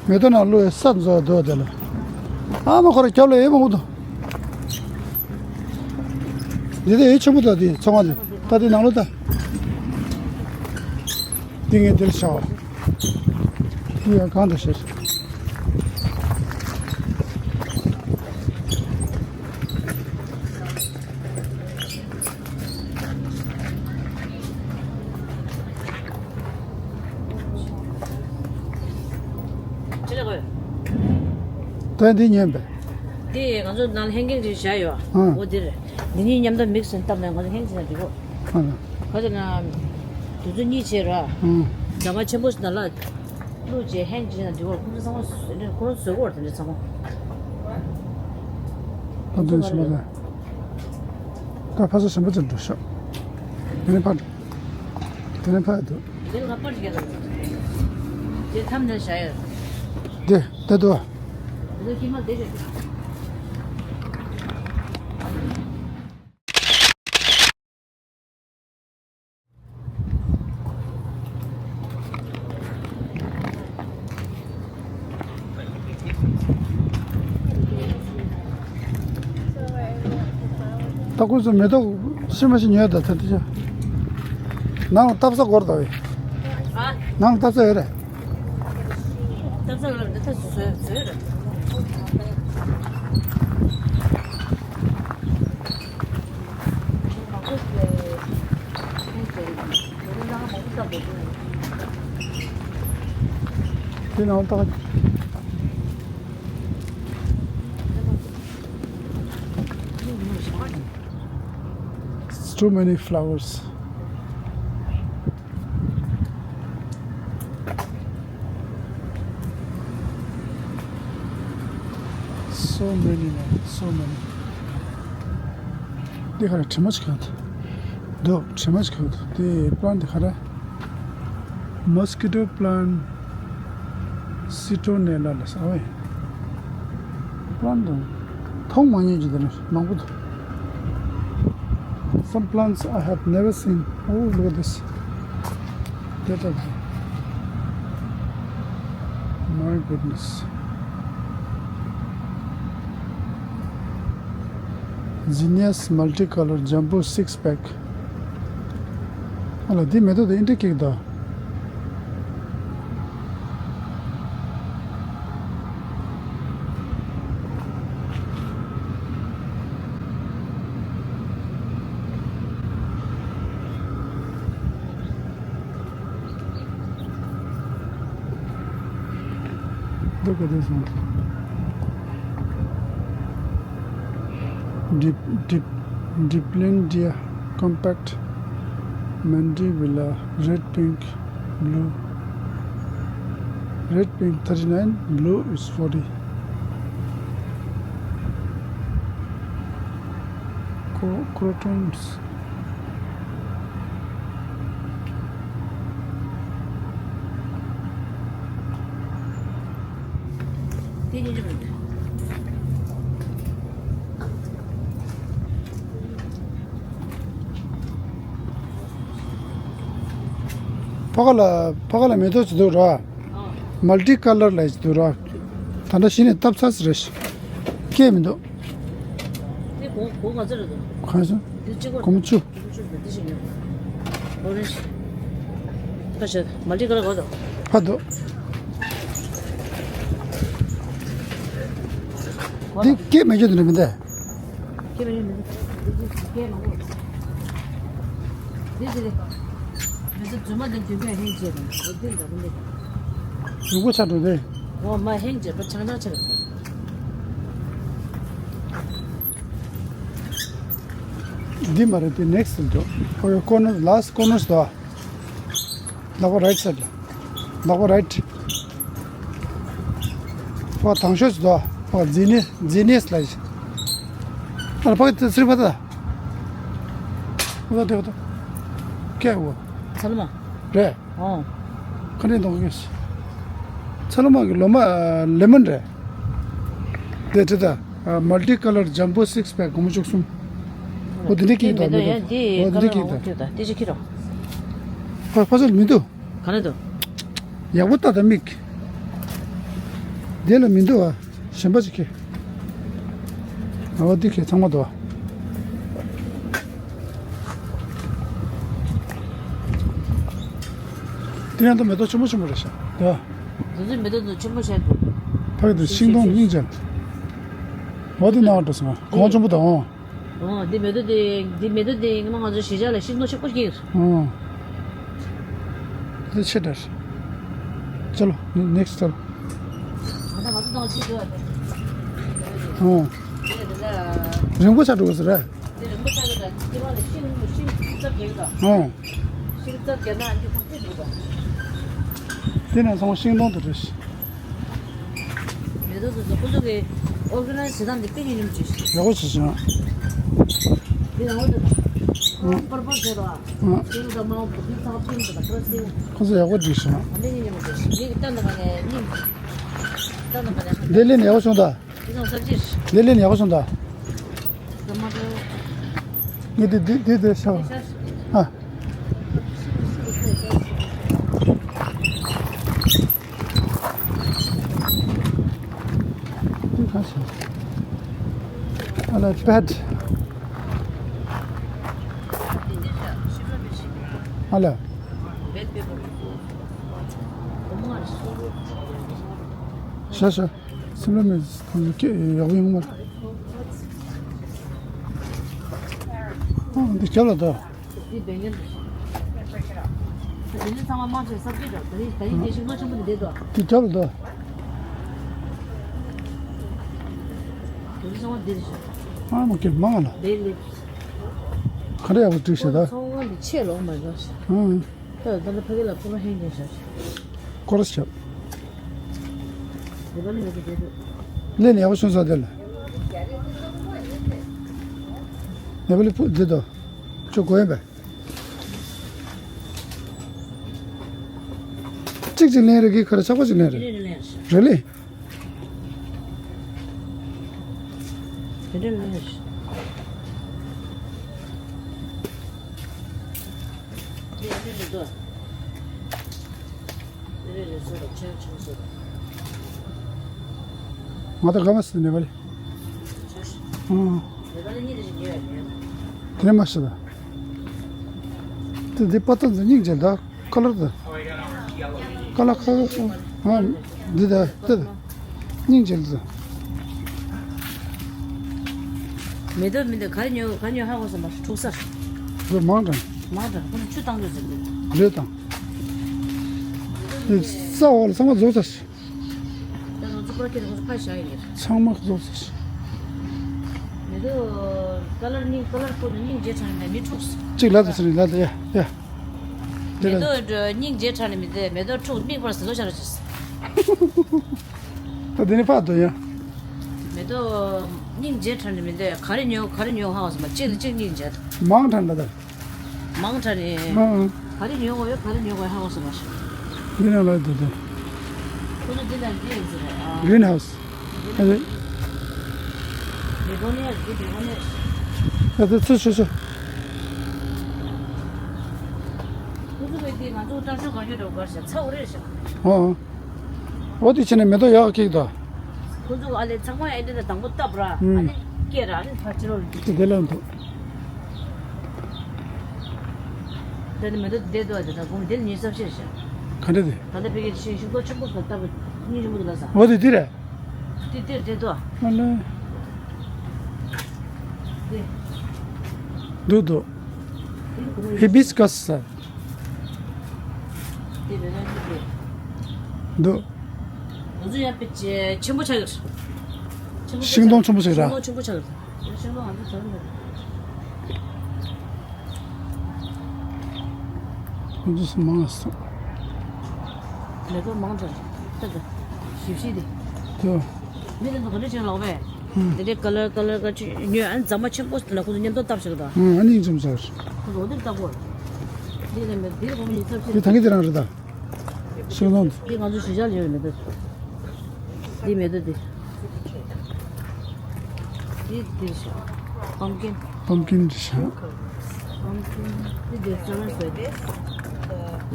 མེ་ཏོག་ནང་བླུགས་ས་འཛོག་འདུག་དེ་ལ། ཨ་མ་ཁོ་ར་རྒྱབ་ལ་ཨེ་མ་འུ་དོ། འདི་དེ་ཨེ་ཆེན་པོ་དང་དེ་ཚང་མ་དེ་ད་དེ་ནང་ལོ་ད། འདི་ངས་འདིར་བྱའོ། འདི་ཡང་གང་དུ་ཤེས། ཅི་ལ་གོ། ད་འདི་ཉན་པས། འདི་ང་ཚོ་ནང་ལ་ཧེང་གིང་ཅིག་བཞག་ཡོད། ཨ། འོ་འདིར། འདི་གཉིས་མཉམ་དུ་མིག་སུ་བཏབ་ནས་ང་ཚོ་ཧེང་ཅིག་ན་འགྲིག་གོ། ཨ་ལ། ག་ཚོད་ན། དུས་ཚོད་གཉིས་བྱས་ར། ཨ། ཇ་མ་ཆེན་པོ་ཞིག་ན་ལ། བླུགས་རྗེས་ཧེང་ཅིག་ན་འགྲིག་གོ། ཁོང་ཚོ་ཚང་མ་ཁོ་རང་བཟོས་གོ་དེ་འདྲ་ཚང་མ། ད་འདི་ཞིམ་པ་རེད། ད་ཕ་ས་ཞིམ་པོ་ཅིག་འགྲོ་ཤོག་དེ་ནས་ཕར། དེ་ནས་ཕར་འདུག་དེ་ལ་པར་རྒྱག་དེ་མཚམས་ནས་བཞག་ཡོད། དེ་དེ་འདུག་དེ་ཁྱི་མ་དེ་རེད། ད་ཁོ་ཚོ་མེ་ཏོག་ཤི་མ་ཤི་ཉོས་ད་ད་དེ་ཆ། ནང་ལ་བཏབ་ས་སྐོར་ད་བས། ཨ། ནང་ལ་བཏབ་ས་ཡོད་རེད། བཏབ་ས་ཡོད་རེད། འདི་ད་བཟོས་བཟོས་རེད། དེ་ནང་ལྟ། It's too many flowers. So many, man, so many. འདི་ག་རེ་དྲི་མ་ཅིག་ག་འདུག་དྲི་མ་ཅིག་ག་འདུག་དེ་པ་ལན་འདི་ག་རེ། Mosquito plant, Citronella ལ་ཟེར་བས། པ་ལན་འདི་མཐོང་མ་མྱོང་གི་འདི་ནི་མང་པོ་འདུག Some plants I have never seen. Oh, look at this. That are, my goodness. Zinnias multicolor jumbo six pack. ཨ་ལ་འདི་མེ་ཏོག་དེ་ཨིན་དྲི་ཀིག་ད། Look at this one. Dip, dip, Diplendia compact, mandibula, red, pink, blue. Red, pink thirty-nine, blue is forty. Cro- crotons. དེ་ཉིད་རེད། ཕ་ག་ལ་ཕ་ག་ལ་མེ་ཏོག་ཅིག་འདུག་ར། མལ་ཊི་ཀ་ལར་ལ་ཅིག་འདུག་ར། ད་ལྟ་གཞི་ནས་བཏབ་ཚར་ཟེར་རེད། སྐྱེས་མི་འདུག་དེ་གོང་གོང་ག་ཚོད་རེད་འདུག་གང་སོང་། དེ་གཅིག་པ་གོང་བཅུ། གོང་བཅུ་རེད། དེ་ཞིག་ཡོད། ཨོ་རེན་ཇི། ད་བྱས་མལ་ཊི་ཀ་ལར་གོ་དང་། ཕ་འདུག་འདི་སྐྱེས་མེད་རྒྱུ་དེ་འདྲ་མི་འདུག་སྐྱེས་མེད་རྒྱུ་མི་འདུག་འདི་སྐྱེས་མང་པོ། འདི་ཟེར་རེད། མི་ཚེ་རྫུན་མ་དང་རྒྱུན་པས་ཧེང་བྱས་དང་འོ་འདི་འདྲ་མི་འདུག་རིང་པོ་ཆགས་འགྲོ་དེ། འོ་མ་ཧེང་བྱས་པ་ཆང་ཆང་ཆགས་རེད། འདི་མ་རེད་དེ་ནེག་སི་ཊི་འགྲོ། ཨོ་ཡ་ཀོར་ནར་ལཱ་སི་ཊི་ཀོར་ནར་སི་དོ། ལག་པ་རའིཊ་སའིཌ་ལ། ལག་པ་རའིཊ། ཕ་དང་ཤོས་སུ་དོ། ཨ་ཛི་ནེ་ཛི་ནེ་སི་ལ་ཡི། ཨ་ལ་ཕ་གི་ཚི་རི་ཕ་ད། ཨོ་ད་དེ་ཨོ་ད། ཀེ་ཨོ། ཚ་ལུ་མ། རེད། ཨོ། ཁ་ནས་འདོགས་ཀྱི། ཚ་ལུ་མ་གི་ལོ་མ་ལེ་མོན་རེད། དེ་དེ་ད། མལ་ཊི་ཀ་ལར་ཇམ་བོ་སིགས་པེག་སྒོར་མོ་བཅུ་གསུམ། ཨོ་དེ་འདྲ་ཀྱི་ད་མི་འདུག་ཨོ་དེ་འདྲ་ཀྱི་ད། དེ་ཅི་ཁྱེར་རོགས། ཕ་ཕ་ཚལ་མི་འདུག་ག་རེ་འདུག་ཡག་པོ་ལྟ་དང་མིག་འདི་ལ་མི་འདུག་ཨ། གཞན་པ་ཅིག་ཁྱེར། ཨོ་འདི་ཁྱེར་ཚང་མ་འདུག་ཨ། དེ་ཡང་ད་མེ་ཏོག་ཆེན་པོ་ཆེན་པོ་རེད་ཤག་འདུག་ཨ། འདི་ཚོ་མེ་ཏོག་འདི་ཆེན་པོ་ཤར་འདུག་ཕ་གི་འདི་ཤིང་སྡོང་སྙིང་རྗེ། ཨོ་འདི་ནང་འགྲོ་སོང་ཨ། གོང་ཆེན་པོ་དང་། ཨོ། འདི་མེ་ཏོག་དེ་འདི་མེ་ཏོག་དེ་ངོ་མ་ང་ཚོ་གཞིས་ཆགས་ལ་ཤིང་སྡོང་ཆེན་པོ་སྐྱེས། ཨོ། འདི་ཆེ་དྲགས། ཅལོ། ནེགསི་ཊི་ཅལོ། ང་ཚོ་ང་ཚོ་ཏང་ཅི་འདུག་ཨ། ཨོ། དེ་ལ་རིང་པོ་ཆགས་འགྲོ་གི་ཟེར་ར། དེ་རིང་པོ་ཆགས་འགྲོ་གི་ཟེར་ར། ཤིང་ཤིང་རྩྭ་བརྒྱབ་གི་འདུག་ཨོ། ཤིང་རྩྭ་བརྒྱབ་ན་འདི་ཁོ་ཚོས་འདུག་ག་དེ་ནས་སོང་ཤིང་སྡོང་དུ་རེད། མེ་ཏོག་ཚོ་ཚོ་ཁོ་ཚོ་གི་ཨོར་ག་ནའི་ཛི་བྱེད་སྟངས་འདི་དཔེ་ཉིན་ཉིན་ཅིག་ཡག་པོ་བྱས་བྱུང་། འདི་ཡག་པོ་འདུག་ཨང་། པར་པར་བྱས་རོགས་ཨ། ཨང་། ཤིང་རྩ་མང་པོ་ཁྱི་ཚང་ཕིང་དང་ཁ་སིང་། ཁོ་ཚོ་ཡག་པོ་བསྒྲིགས་བྱུང་། ཨ་ནི་ཉིན་ཉིན་མ་བྱས་ཤིང་ངེད་ཀྱི་ལྟ་འདི་མ་ནས་ཉིན། ལྟ་འདི་མ་ནས་འདི་ལས་ནས་ཡག་པོ་བྱུང་ད། འདི་ཚང་ས་ཅིར། འདི་ལས་ནས་ཡག་པོ་བྱུང་ད། ངས་འདི་འདི་འདི་འདི་ཤ། ཨ། འདི་ག་ཤ། ཨ་ལ་པད། ཨ་ལ། ཤ་ཤ། སིམ་ལ་མིར་ཐོན་ནས་སྐད་ཡག་པོ་ཡོང་མ་རེད། ཨ་འདི་རྒྱབ་ལ་ད། འདི་བེང་གན་འདི་ཚང་མ་མང་ཆེ་ས་སྐྱིད་འགྲོ། ད་རིང་ད་རིང་དེ་ཞིག་ལོ་ཆེན་པོ་འདི་འདུག་འདི་རྒྱབ་ལ་ད། འདི་ཚང་མ་འདི་རེད་ཤག་ཨ་མ་སྐད་མང་ལ། འདི་ལེབ། ག་འདྲ་ཡག་པོ་བསྒྲིགས་ཤག་ད། ཚོང་ཁང་འདི་ཆེ་ལོག་མ་རེད་ཤག་ཨང་། ད་ད་ལྟ་ཕ་གི་ལ་ཀུ་ར་ཧེང་ཀྱང་ཤར་ཤག་ཀོ་ར་ཤག་ལེ་པ་ལི་ཡོད་ཀྱི་རེད་འདུག་ལེ་ནི་ཡག་པོ་སོང་ས་དེ་ལ། ལེ་པ་ལི་ཕུ་འདི་དོ། ཁྱོད་གོ་ཡིན་པས། གཅིག་གཅིག་ལེན་རེ་གི་ཁར་ཆག་པ་གཅིག་ལེན་རེ། རེ་ལེ། དེ་འདྲ་མིན། དེ་རེད་དོ། དེ་རེད་རེད་སོ་ར་ཆེན་ཆུང་སོ་ར། ང་ད་ག་མ་སི་ནེ་པ་ལི། ཆུ་ཤི། ཨང་། ནེ་པ་ལི་གཉིས་དེ་ཞིག་ཉོས་ཡ་ཉོས། དེ་མ་ཤི་ད། དེ་དེ་པ་ཏོ་འཛིན་སྙིང་རྗེ་ད། ཁ་ལར་དུ། ཁ་ལ་ཁ་ལ་ཨ། འདི་ད་འདི་ད། སྙིང་རྗེ་འདི་ད། མེ་ཏོག་མི་འདི་ག་རེ་ཉོ་ག་རེ་ཉོ་ཧ་གོ་སོང་བ་འཁྲུག་ས། འདི་མང་དྲགས། མང་དྲགས་ཁོ་ཚོ་ཆུ་བཏང་འདོད་ཟེར་འདི། རེད་དང་། འདི་ས་འོག་ལ་ཚང་མ་རྫོགས་ཚར། ད་ང་ཚོ་པར་ཁེ་ཁོ་ཚོ་ཕར་བཞག་ཡིན་གྱི། ཚང་མ་རྫོགས་ཚར། མེ་ཏོག་ཀ་ལར་སྙིང་ཀ་ལར་ཁོ་ཚོ་སྙིང་རྗེ་དྲགས་ནས་མི་འཁྲུག་ས། གཅིག་ལ་དུ་ཟེར་ལ་དུ་ཡ་ཡ། དེ་མེ་ལ་ཏོག་སྙིང་རྗེ་དྲགས་ནས་མི་འདོད་མེ་ཏོག་འཁྲུག་མིག་པར་ཟེར་ལོ་ཤར་ཅིས། ད་དེ་ནི་ཕར་དོ་ཡ། མེ་ཏོག་སྙིང་རྗེ་དྲགས་ནས་མི་འདོད་ག་རེ་ཉོ་ག་རེ་ཉོ་ཧ་བ་སོང་བ་གཅིག་ལ་གཅིག་སྙིང་རྗེ། མང་དྲགས་ན་ད། མང་དྲགས་ནས། ཨང་ཨང་། ག་རེ་ཉོ་དགོས་ཡོད་ག་རེ་ཉོ་དགོས་ཧ་གོ་སོང་མ་ཤེས། འདི་ནང་ལ་འདུག་འདུག་ཁོ་ཚོ་འདི་ལ་འདི་ཡིན་ཟེར་རེད་ཨ། གི་རིན་ཧའུ་སི། ཨ་རེད། མེ་གོ་ནི་ཡ་འདི་མེ་གོ་ནི་ཡ། ཨ་ཚོ་ཚོ་ཚོ་ཚོ། ཁོ་ཚོ་བས་འདི་ང་ཚོ་སྐྲ་ཤོད་གང་ཤོད་འགྲོ་གར་ཤག་ཚ་བོ་རེད་ཤག་ཨང་ཨང་། འོ་དེ་ཕྱིན་ནས་མེ་ཏོག་ཡག་ཁེག་དོ། ཁོ་ཚོ་ཨ་ལས་ཚང་མ་ཨེ་འདྲ་དང་པོ་བཏབ་ར། ཨ་ནི་སྐྱེ་ར་ཨ་ནི་ཕར་ཕྱི་ལོགས་ལ་འདུག་དེ་ལ་འདུག་དེ་ནི་མེ་ཏོག་དེ་འདུག་ཨ་དེ་དང་གོང་དེ་ནི་ཉེ་ཚབས་ཤེས་ཤག་ག་འདྲ་དེ། ད་ལྟ་ཕ་གིར་ཤིང་ཤིང་ཏོག་ཆེན་པོ་ཟ་བཏབ་པ་སྙིང་རྗེ་མོ་འདུག་ལ་ཟ། འོ་དེ་དེ་རེད། དེ་དེར་དེ་འདུག་ཨ། ཨ་ལས། དེ། འདུག་འདུག་དེ་གོང་ཧི་བི་སི་ཀ་སི་ཟ། དེ་བས་ན་དེ་དེ། འདུག་ང་ཚོ་ཡང་པེ་ཆེན་པོ་ཆགས་ཡོད། ཆེན་པོ་ཤིང་སྡོང་ཆེན་པོ་ཞིག་ར། ཤིང་སྡོང་ཆེན་པོ་ཆགས་ཡོད། ཤིང་སྡོང་ང་ཚོ་ཟ་མེད། ཁོང་ཚོ་མང་སོང་། མེ་ཏོག་མང་དྲགས། ད་ད། ཞིབ་ཞིབ་དེ། དེ། མི་དེ་ཚོ་ག་འདྲ་བྱས་ལོག་པས། ཨང་། དེ་འདྲའི་ཀ་ལར་ཀ་ལར་ག་ཅིག་ཉོས། ཨ་ནི་རྫ་མ་ཆེན་པོ་ཞིག་དང་ཁོ་ཚོ་མཉམ་དུ་བཏབ་བཞག་ད། ཨང་། ཨ་ནི་ཡིན་ཙམ་ཟེར། ཁོ་ཚོ་འོ་དེར་བཏབ་དགོས། འདི་ལས་མེད། འདིར་གོང་ནས་ཚབ་ཆེ། དེ་ད་གིན་དེ་རང་རེད་ད། ཤིང་སྡོང་། འདི་ང་ཚོ་གཞིས་ཆགས་ལ་ཡོད་མེད་ད། འདི་མེད་ད་འདི། འདི་འདིར་ཤག་པམ་ཀིན། པམ་ཀིན་རེད་ཤག་པམ་ཀིན། འདི་འདིར་ཤག་ལ་སོ།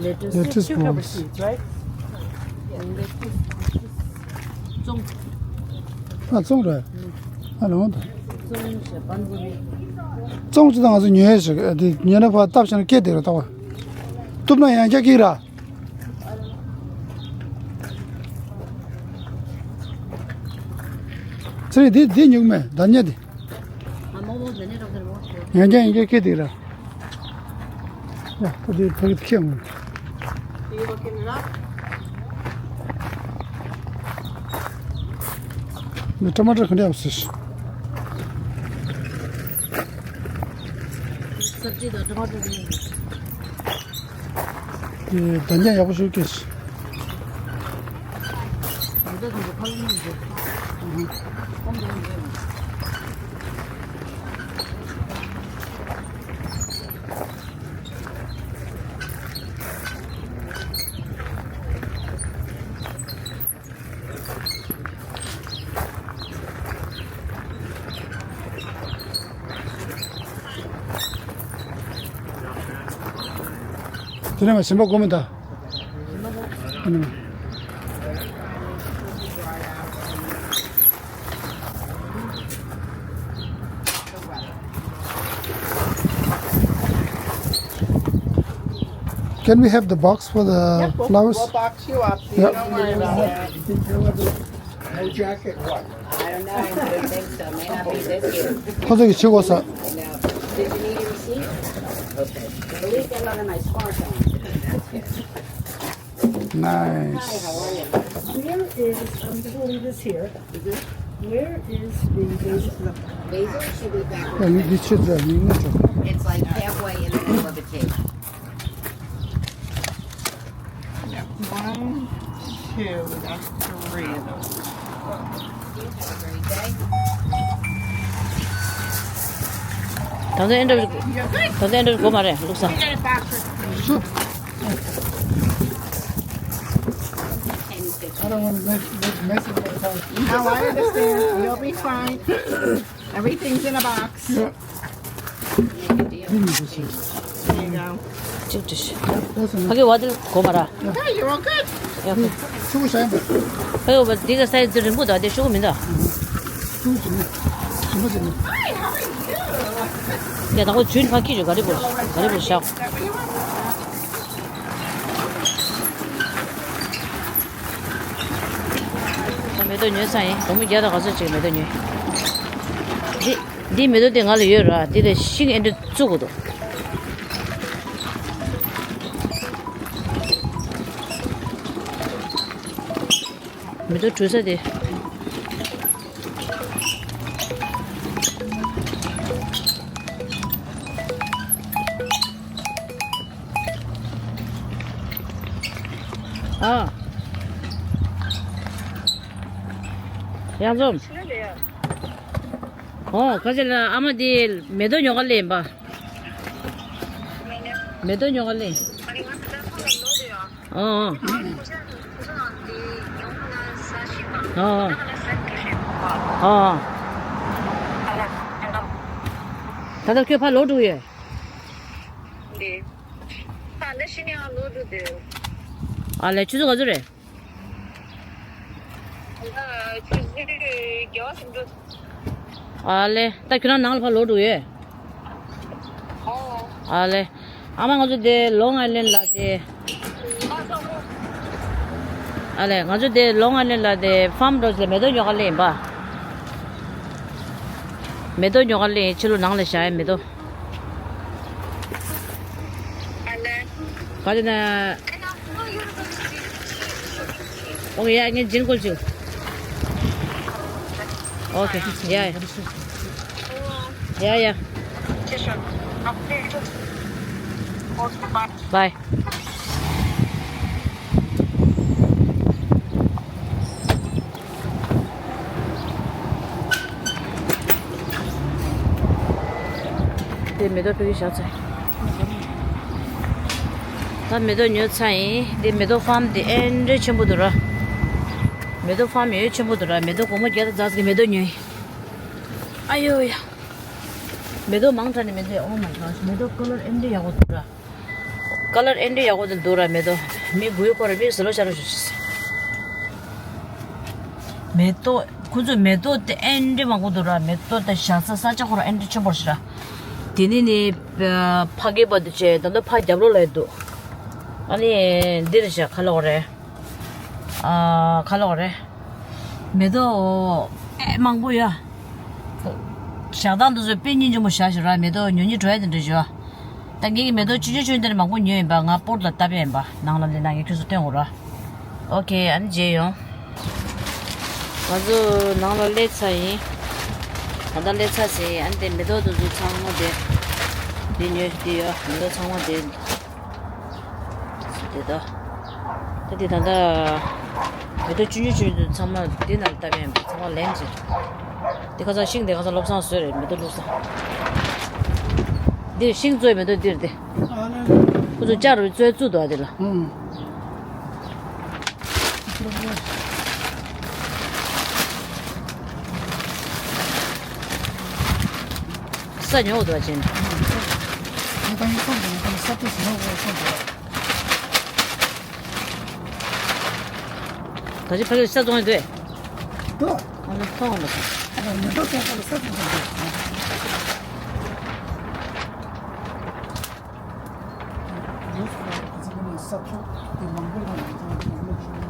ལེ་ཊུས། ལེ་ཊུས་བོལ། ཙོང་། ཨ། ཙོང་རེད། ཨ། ལོང་ད། ཙོང་ཞེས་པན་པུ་རི། ཙོང་ཅི་དང་ང་ཚོ་ཉོས་ཤག་འདི་ཉོས་ན་ཕར་བཏབ་བྱས་ན་སྐད་དེ་རེད་ད་བ། གཏུབ་ན་ཡང་བསྐྱར་སྐྱེ་གི་ར། ཚེ་རིང་། འདི་འདི་ཉོ་གི་མེད། ད་ཉལ་འདི། ཡང་བསྐྱར་ཡང་བསྐྱར་སྐྱེ་དེ་ར། ཡ། ད་འདི་ཕ་གི་ཁྱེད་ངོ་། འདི་ཊ་མ་ཊར་ག་འདྲ་ཡོད་ཟེར། སབ་ཇི་དང་ཊ་མ་ཊར་རེད། དེ་ད་ཉལ་ཡག་པོ་ཞིག་སྐྱེས། དེ་ནས་མ་གཞན་པ་སྒོ་མི་ད། Can we have the box for the flowers? Yep, we'll, we'll box you up so you don't worry about it. No jacket, what? I don't know. I don't think so. May not be this year. ཁོ་ཚོ་གི་ཕྱི་གོ་ས། No. Did you need a receipt? Okay. At least I got my scarf on. Nice. Hi, how are you? Where is, I'm just leave this here. Where is the basil? Basil should be back. ཡ། ཡིན་འདི་ཆེ་ཚད་མིན་ན་ཆོག It's like halfway in the middle of the table. One, two, that's three of those. You have a great day. ད་ལྟ་ཨེ་འདྲ། ད་ལྟ་ཨེ་འདྲ་གོ་མ་རེད་ལུག་ས། I don't want to make, make mess of my house. No, I understand. You'll be fine. Everything's in a box. Yeah. There you go. གཅིག་བྲིས། ཕ་གི་བ་དེ་གོ་མ་ར། Hey, you're all good. ཕ་གི་བ་འདི་ག་སའི་ཛི་རིང་པོ་ད་དེ་ཤོག་མི་འདུག Hi, how are you? ཡ། ད་ཁོ་ཇུན་ཕ་གི་རེད། ག་རེ་བོ་ག་རེ་བོ་ཤག་ད་མེ་ཏོག་ཉོས་ཚར་ཡིན། སྒོར་མོ་བརྒྱ་དང་ག་ཚོད་ཅིག་མེ་ཏོག་ཉོས། འདི་འདིའི་མེ་ཏོག་དེ་ང་ལ་ཡོད་ར། འདི་ལ་ཤིང་ཨེ་འདྲ་བཙུགས་དགོས་འདུག་མེ་ཏོག་བྲུས་ས་དེ། ཨ། གཡང་འཛོམས། ཨོ། ཁ་ཆེ་ལ་ཨ་མ་དེ་མེ་ཏོག་ཉོ་ག་སླེབས་ཡིན་པ། མེ་ཏོག་ཉོ་ག་སླེབས་ཡིན། ཨོ། ཨོ། ཨོ། ད་ལྟ་ཁྱོད་ཕར་ལོག་འགྲོ་གི་ཡོད། འདི། ད་ལྟ་ཕྱི་ནས་ཨ་ལོག་འགྲོ་དུས། ཨ་ལས། ཆུ་ཚོད་ག་ཚོད་རེད། ད་ཆུ་ཚོད་བརྒྱད་པ་ཟིན་འགྲོ། ཨ་ལས། ད་ཁྱོད་རང་ནང་ལ་ཕར་ལོག་འགྲོ་ཡོད། ཨོ། ཨ་ལས། ཨ་མ་ང་ཚོ་དེ་ལོང་ཨའི་ལན་ལ་དེ། ཨ་ལས། ང་ཚོ་དེ་ལོང་ཨའི་ལན་ལ་དེ་ཕརམ་རོ་ལ་མེ་ཏོག་ཉོ་ག་སླེབས་ཡིན་པ། མེ་ཏོག་ཉོ་ག་སླེབས་ཡིན། ཕྱི་ལོགས་ནང་ལ་བཞག་ཡ་མེ་ཏོག་ག་དེ་ན། ཨོ་ཡ། ངས་ཇིན་ཀོལ་བྱེད། ཨོ་ཁེ། ཡ་ཡ། ཡ་ཡ། བའི། མེ་ཏོག་ཕ་གི་བཞག་ཚར། ད་མེ་ཏོག་ཉོས་ཚར་ཡིན། འདི་མེ་ཏོག་ཕཱམ་འདི་ཨེ་འདྲ་ཆེན་པོ་འདུག་ར། མེ་ཏོག་ཕཱམ་ཡོད་ཆེན་པོ་འདུག་ར། མེ་ཏོག་སྒོར་མོ་བརྒྱ་དང་རྩ་གཅིག་གི་མེ་ཏོག་ཉོས་ཡིན། ཨ་ཡོ་ཡ། མེ་ཏོག་མང་དྲགས་ནས་མེ་ཏོག་ཨོ་མའི་གོཌ། མེ་ཏོག་ཀ་ལར་ཨེ་འདྲ་ཡག་པོ་འདུག་ར། ཀ་ལར་ཨེ་འདྲ་ཡག་པོ་འདུག་ར། མེ་ཏོག་མི་དགུའི་སྐོར་ར་མིག་ཟེར་ལོ་ཤར་རོ་ཞུ་ཞུ། མེ་ཏོག་ཁོ་ཚོས་མེ་ཏོག་དེ་ཨེ་འདྲ་མང་པོ་འདུག་ར། མེ་ཏོག་དེ་བཞག་ས་ས་ཆ་ཁོ་ར་ཨེ་འདྲ་ཆེན་པོ་རེད་ཤག་ར། དེ་ནས་ནི་ཕ་གི་བར་དུ་བྱས་ད་ལྟ་ཕ་རྒྱབ་ལོགས་ལ་འདུག་ཨ་ནི་འདི་རེད་ཤག་ག་ལབ་དགོས་རེད། ཨ། ག་ལབ་དགོས་རེད། མེ་ཏོག་ཨེ་མང་པོ་ཡོད། བཞག་སྟངས་དེ་ཚོ་དཔེ་སྙིང་རྗེ་མོ་བཞག་ཤག་ར། མེ་ཏོག་ཉོ་སྙིང་བྲོ་ཡ་དེ་འདྲ་ཡོད། ད་ངེད་ཀྱི་མེ་ཏོག་ཆུང་ཆུང་ཆུང་དེ་འདྲ་མང་པོ་ཉོས་ཡིན་པ། ང་པོར་ལ་བཏབ་ཡ་ཡིན་པ། ནང་ལ་སླེབས་ན་ངས་ཁྱོད་ཚོ་སྟོན་དགོས་ར། ཨོ་ཁེ། ཨ་ནི་མཇལ་ཡོང་། ང་ཚོ་ནང་ལ་སླེབས་ཚར་ཡིན། ད་ལྟ་སླེབས་ཚར་ཟིན། ཨ་ནི་དེ་མེ་ཏོག་དེ་ཚོ་ཚང་མ་དེ། འདི་ཉོས་འདི་ཡོད། མེ་ཏོག་ཚང་མ་དེ། དེ་ད། ད་དེ་ད་ལྟ་མེ་ཏོག་ཆུང་ཆུང་ཆུང་ཆུང་ཚང་མ་འདི་ནང་ལ་བཏབ་ཡ་ཡིན་པ། ཚང་མ་ལེན་བྱེད། དེ་ཁ་སང་ཤིང་དེ་ཁ་སང་བློ་བཟང་བཟོས་རེད། མེ་ཏོག་བླུགས་ས། འདིར་ཤིང་བཙོས་མེ་ཏོག་འདིར་དེ། ཁོ་ཚོ་ལྕགས་རུ་བཙོས་བཙུགས་འདུག་ཨ། དེ་ལ། ཨང་། ས་ཉོ་འདུག་ཨ། ཅན། ད་ཅི་ཕ་གིར་ཤ་བཙོང་ཡོད་དུས། ལྟོས། ཨ་ནི་མཐོང་བ་མ་སོང་། ཨ་ནི་མེ་ཏོག་ཙམ་ཁ་ལ་ས་བཙོང་ཡོད་དུས། ཡོད་ས་ཁ་ཚ་ཁ་ནས་ས་ཕྱོགས་དེ་མང་པོ་ལ་ཡོད་ཙང་ང་ལོ་ཞིག་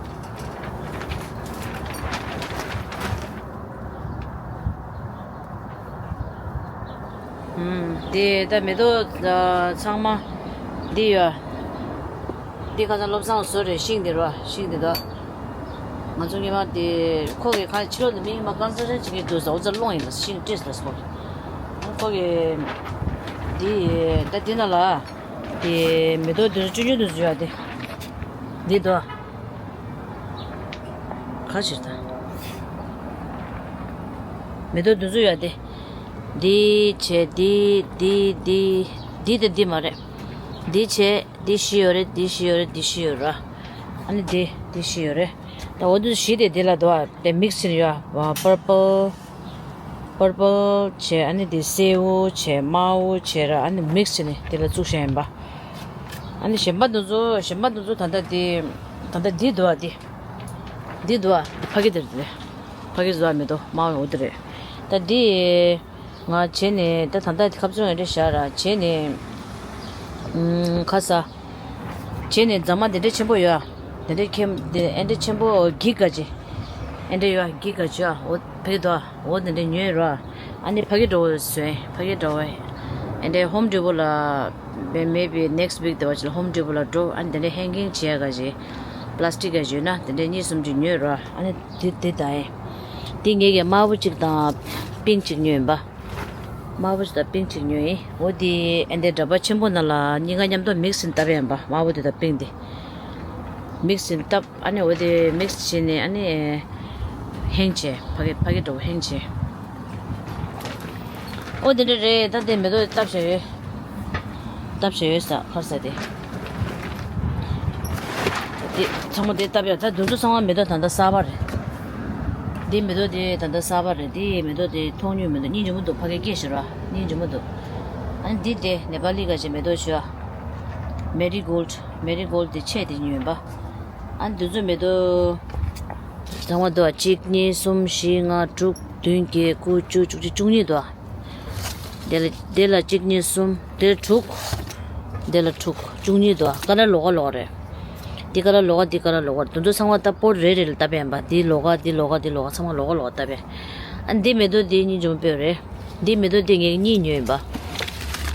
དེ་ད་མེ་ཏོག་ཚང་མ་འདི་ཡོད། འདི་ཁ་སང་བློ་བཟང་བཟོ་རེད། ཤིང་འདི་རོ། ཤིང་འདི་དོ། ང་ཚོ་སྔོན་མ་དེ་ཁོ་གི་ཁ་ཕྱི་ལོགས་ནས་མི་མ་གང་ཟག་ཅན་ཅིག་གིས་འདུག་ཟ། འོ་ཙམ་སློང་ཡིན་ལ། ཤིང་བྲིས་ལ་ཁོ་གི། ཁོ་གི་འདི་ད་འདི་ན་ལ་དེ་མེ་ཏོག་འདི་ཚོ་ཆུང་ཆུང་འདི་ཚོ་ཡོད་དེ། འདི་དོ། ག་ཕྱིར་ད། མེ་ཏོག་འདི་ཚོ་ཡོད་དེ། འདི་བྱས་འདི་འདི་འདི་འདི་དེ་འདི་མ་རེད། འདི་བྱས་འདི་བཞི་ཡོད་རེད། འདི་བཞི་ཡོད་རེད། འདི་བཞི་ཡོད་ར། ཨ་ནི་འདི་འདི་བཞི་ཡོད་རེད། ད་འོ་འདི་བཞི་དེ་འདི་ལ་འདུག་ཨ། དེ་མིག་སི་ཡིན་ཡོད་ཨ། པར་པལ། པར་པལ་བྱས། ཨ་ནི་དེ་སེར་པོ་བྱས། དམར་པོ་བྱས་ར། ཨ་ནི་མིག་སི་ནི་དེ་ལ་བཙུགས་བཞག་ཡིན་པ། ཨ་ནི་གཞན་པ་འདི་ཚོ་གཞན་པ་འདི་ཚོ་ད་ལྟ་དེ་ད་ལྟ་འདི་འདུག་ཨ། འདི་འདི་འདུག་ཨ། ཕ་གི་དེ་རེད། ཕ་གི་བཟོ་བ་མེ་ཏོག་དམར་པོ་འོ་དེ་རེད། ད་འདི་ང་བྱས་ནས་ད་ད་ལྟ་ཁ་བཙུམ་ཡང་འདྲ་བཞག་ར་བྱས་ནས། ཨུམ། ཁ་ས། བྱས་ནས་རྫ་མ་དེ་འདྲ་ཆེན་པོ་ཡོད་ཨ། དེ་འདྲ་ཁེམ་དེ་ཨེ་འདྲ་ཆེན་པོ་གི་ག་ཅི། ཨེ་འདྲ་ཡོད་ཨ། གི་ག་ཅི་ཨ། འོ་ཕ་གི་དོ་ཨ། འོ་དེ་འདྲ་ཉོས་རོ་ཨ། ཨ་ནི་ཕ་གི་འགྲོ་བ་བཟོས། ཕ་གི་འགྲོ་བ། ཨེ་འདྲ་ཧོམ་ཌི་པོ་ལ། maybe next week དེ་བ་ཅི་ལ་ཧོམ་ཌི་པོ་ལ་འགྲོ། ཨ་ནི་དེ་འདྲ་ཧེང་གིང་བྱེད་ཡ་ག་ཅི། པ་ལ་སི་ཊིག་ག་ཅི་ཡོད་ན་དེ་འདྲ་གཉིས་གསུམ་ཅིག་ཉོས་རོ་ཨ། ཨ་ནི་དེ་དེ་ད་ཨེ། དེ་ངེད་ཀྱི་དམར་པོ་གཅིག་དང་པིང་ཀི་གཅིག་ཉོས་ཡིན་པ། དམར་པོ་ཞིག་དང་པིང་ཅིག་ཉོས་ཡིན། འོ་དེ་ཨེ་འདྲའི་འདྲ་པར་ཆེན་པོ་ནང་ལ་གཉིས་ཀ་མཉམ་དུ་མིག་སི་ཡིན་བཏབ་ཡིན་པ། དམར་པོ་དེ་དང་པིང་དེ་མིག་སི་ཡིན་བཏབ། ཨ་ནི་འོ་དེ་མིག་སི་བྱས་ནས་ཨ་ནི་ཧེང་བྱས། ཕ་གི་ཕ་གི་འདྲ་པོ་ཧེང་བྱས། འོ་དེ་འདྲ་རེད། ད་དེ་མེ་ཏོག་བཏབ་བཞག་ཡོད། བཏབ་བཞག་ཡོད་ས་ཁར་ས་དེ། དེ་ཚང་མ་དེ་བཏབ་ཡ། ད་དུང་ཚོ་ཚང་མ་མེ་ཏོག་ད་ལྟ་གསར་པ་རེད། འདི་མེ་ཏོག་དེ་ད་ལྟ་གསར་པ་རེད། དེ་མེ་ཏོག་དེ་མཐོང་མྱོང་མི་འདུག་སྙིང་རྗེ་མོ་འདུག་ཕ་གི་སྐད་ཤོད་ར། སྙིང་རྗེ་མོ་འདུག་ཨ་ནི་འདི་དེ་ནེ་པ་ལི་ག་ཅེ་མེ་ཏོག་ཤོད་ཨ། མེ་རི་གོལ་ཌི། མེ་རི་གོལ་ཌི་དེ་ཆེ་དེ་ཉོས་པ། ཨ་ནི་དུང་ཚོ་མེ་ཏོག་ཚང་མ་འདུག་གཅིག་གཉིས་གསུམ་བཞི་ལྔ་དྲུག་བདུན་བརྒྱད་དགུ་བཅུ་བཅུ་གཅིག་བཅུ་གཉིས་འདུག་དེ་ལ་དེ་ལ་གཅིག་གཉིས་གསུམ། དེ་ལ་དྲུག་དེ་ལ་དྲུག་བཅུ་གཉིས་འདུག་ཀ་ལར་ལོགས་ཀ་ལོགས་རེད། འདི་ཀ་ལར་ལོགས་ཀ་འདི་ཀ་ལར་ལོགས་ཀ། དེ་ཚོ་ཚང་མ་ད་པོཊ་རེ་རེ་ལ་བཏབ་ཡིན་པ། འདི་ལོགས་ཀ་འདི་ལོགས་ཀ་འདི་ལོགས་ཀ་ཚང་མ་ལོགས་ཀ་ལོགས་ཀ་བཏབ་ཡིན། ཨ་འདི་མེ་ཏོག་འདི་སྙིང་རྗེ་མོ་དཔེ་རེད། འདི་མེ་ཏོག་འདི་ངས་གཉིས་ཉོས་ཡིན་པ།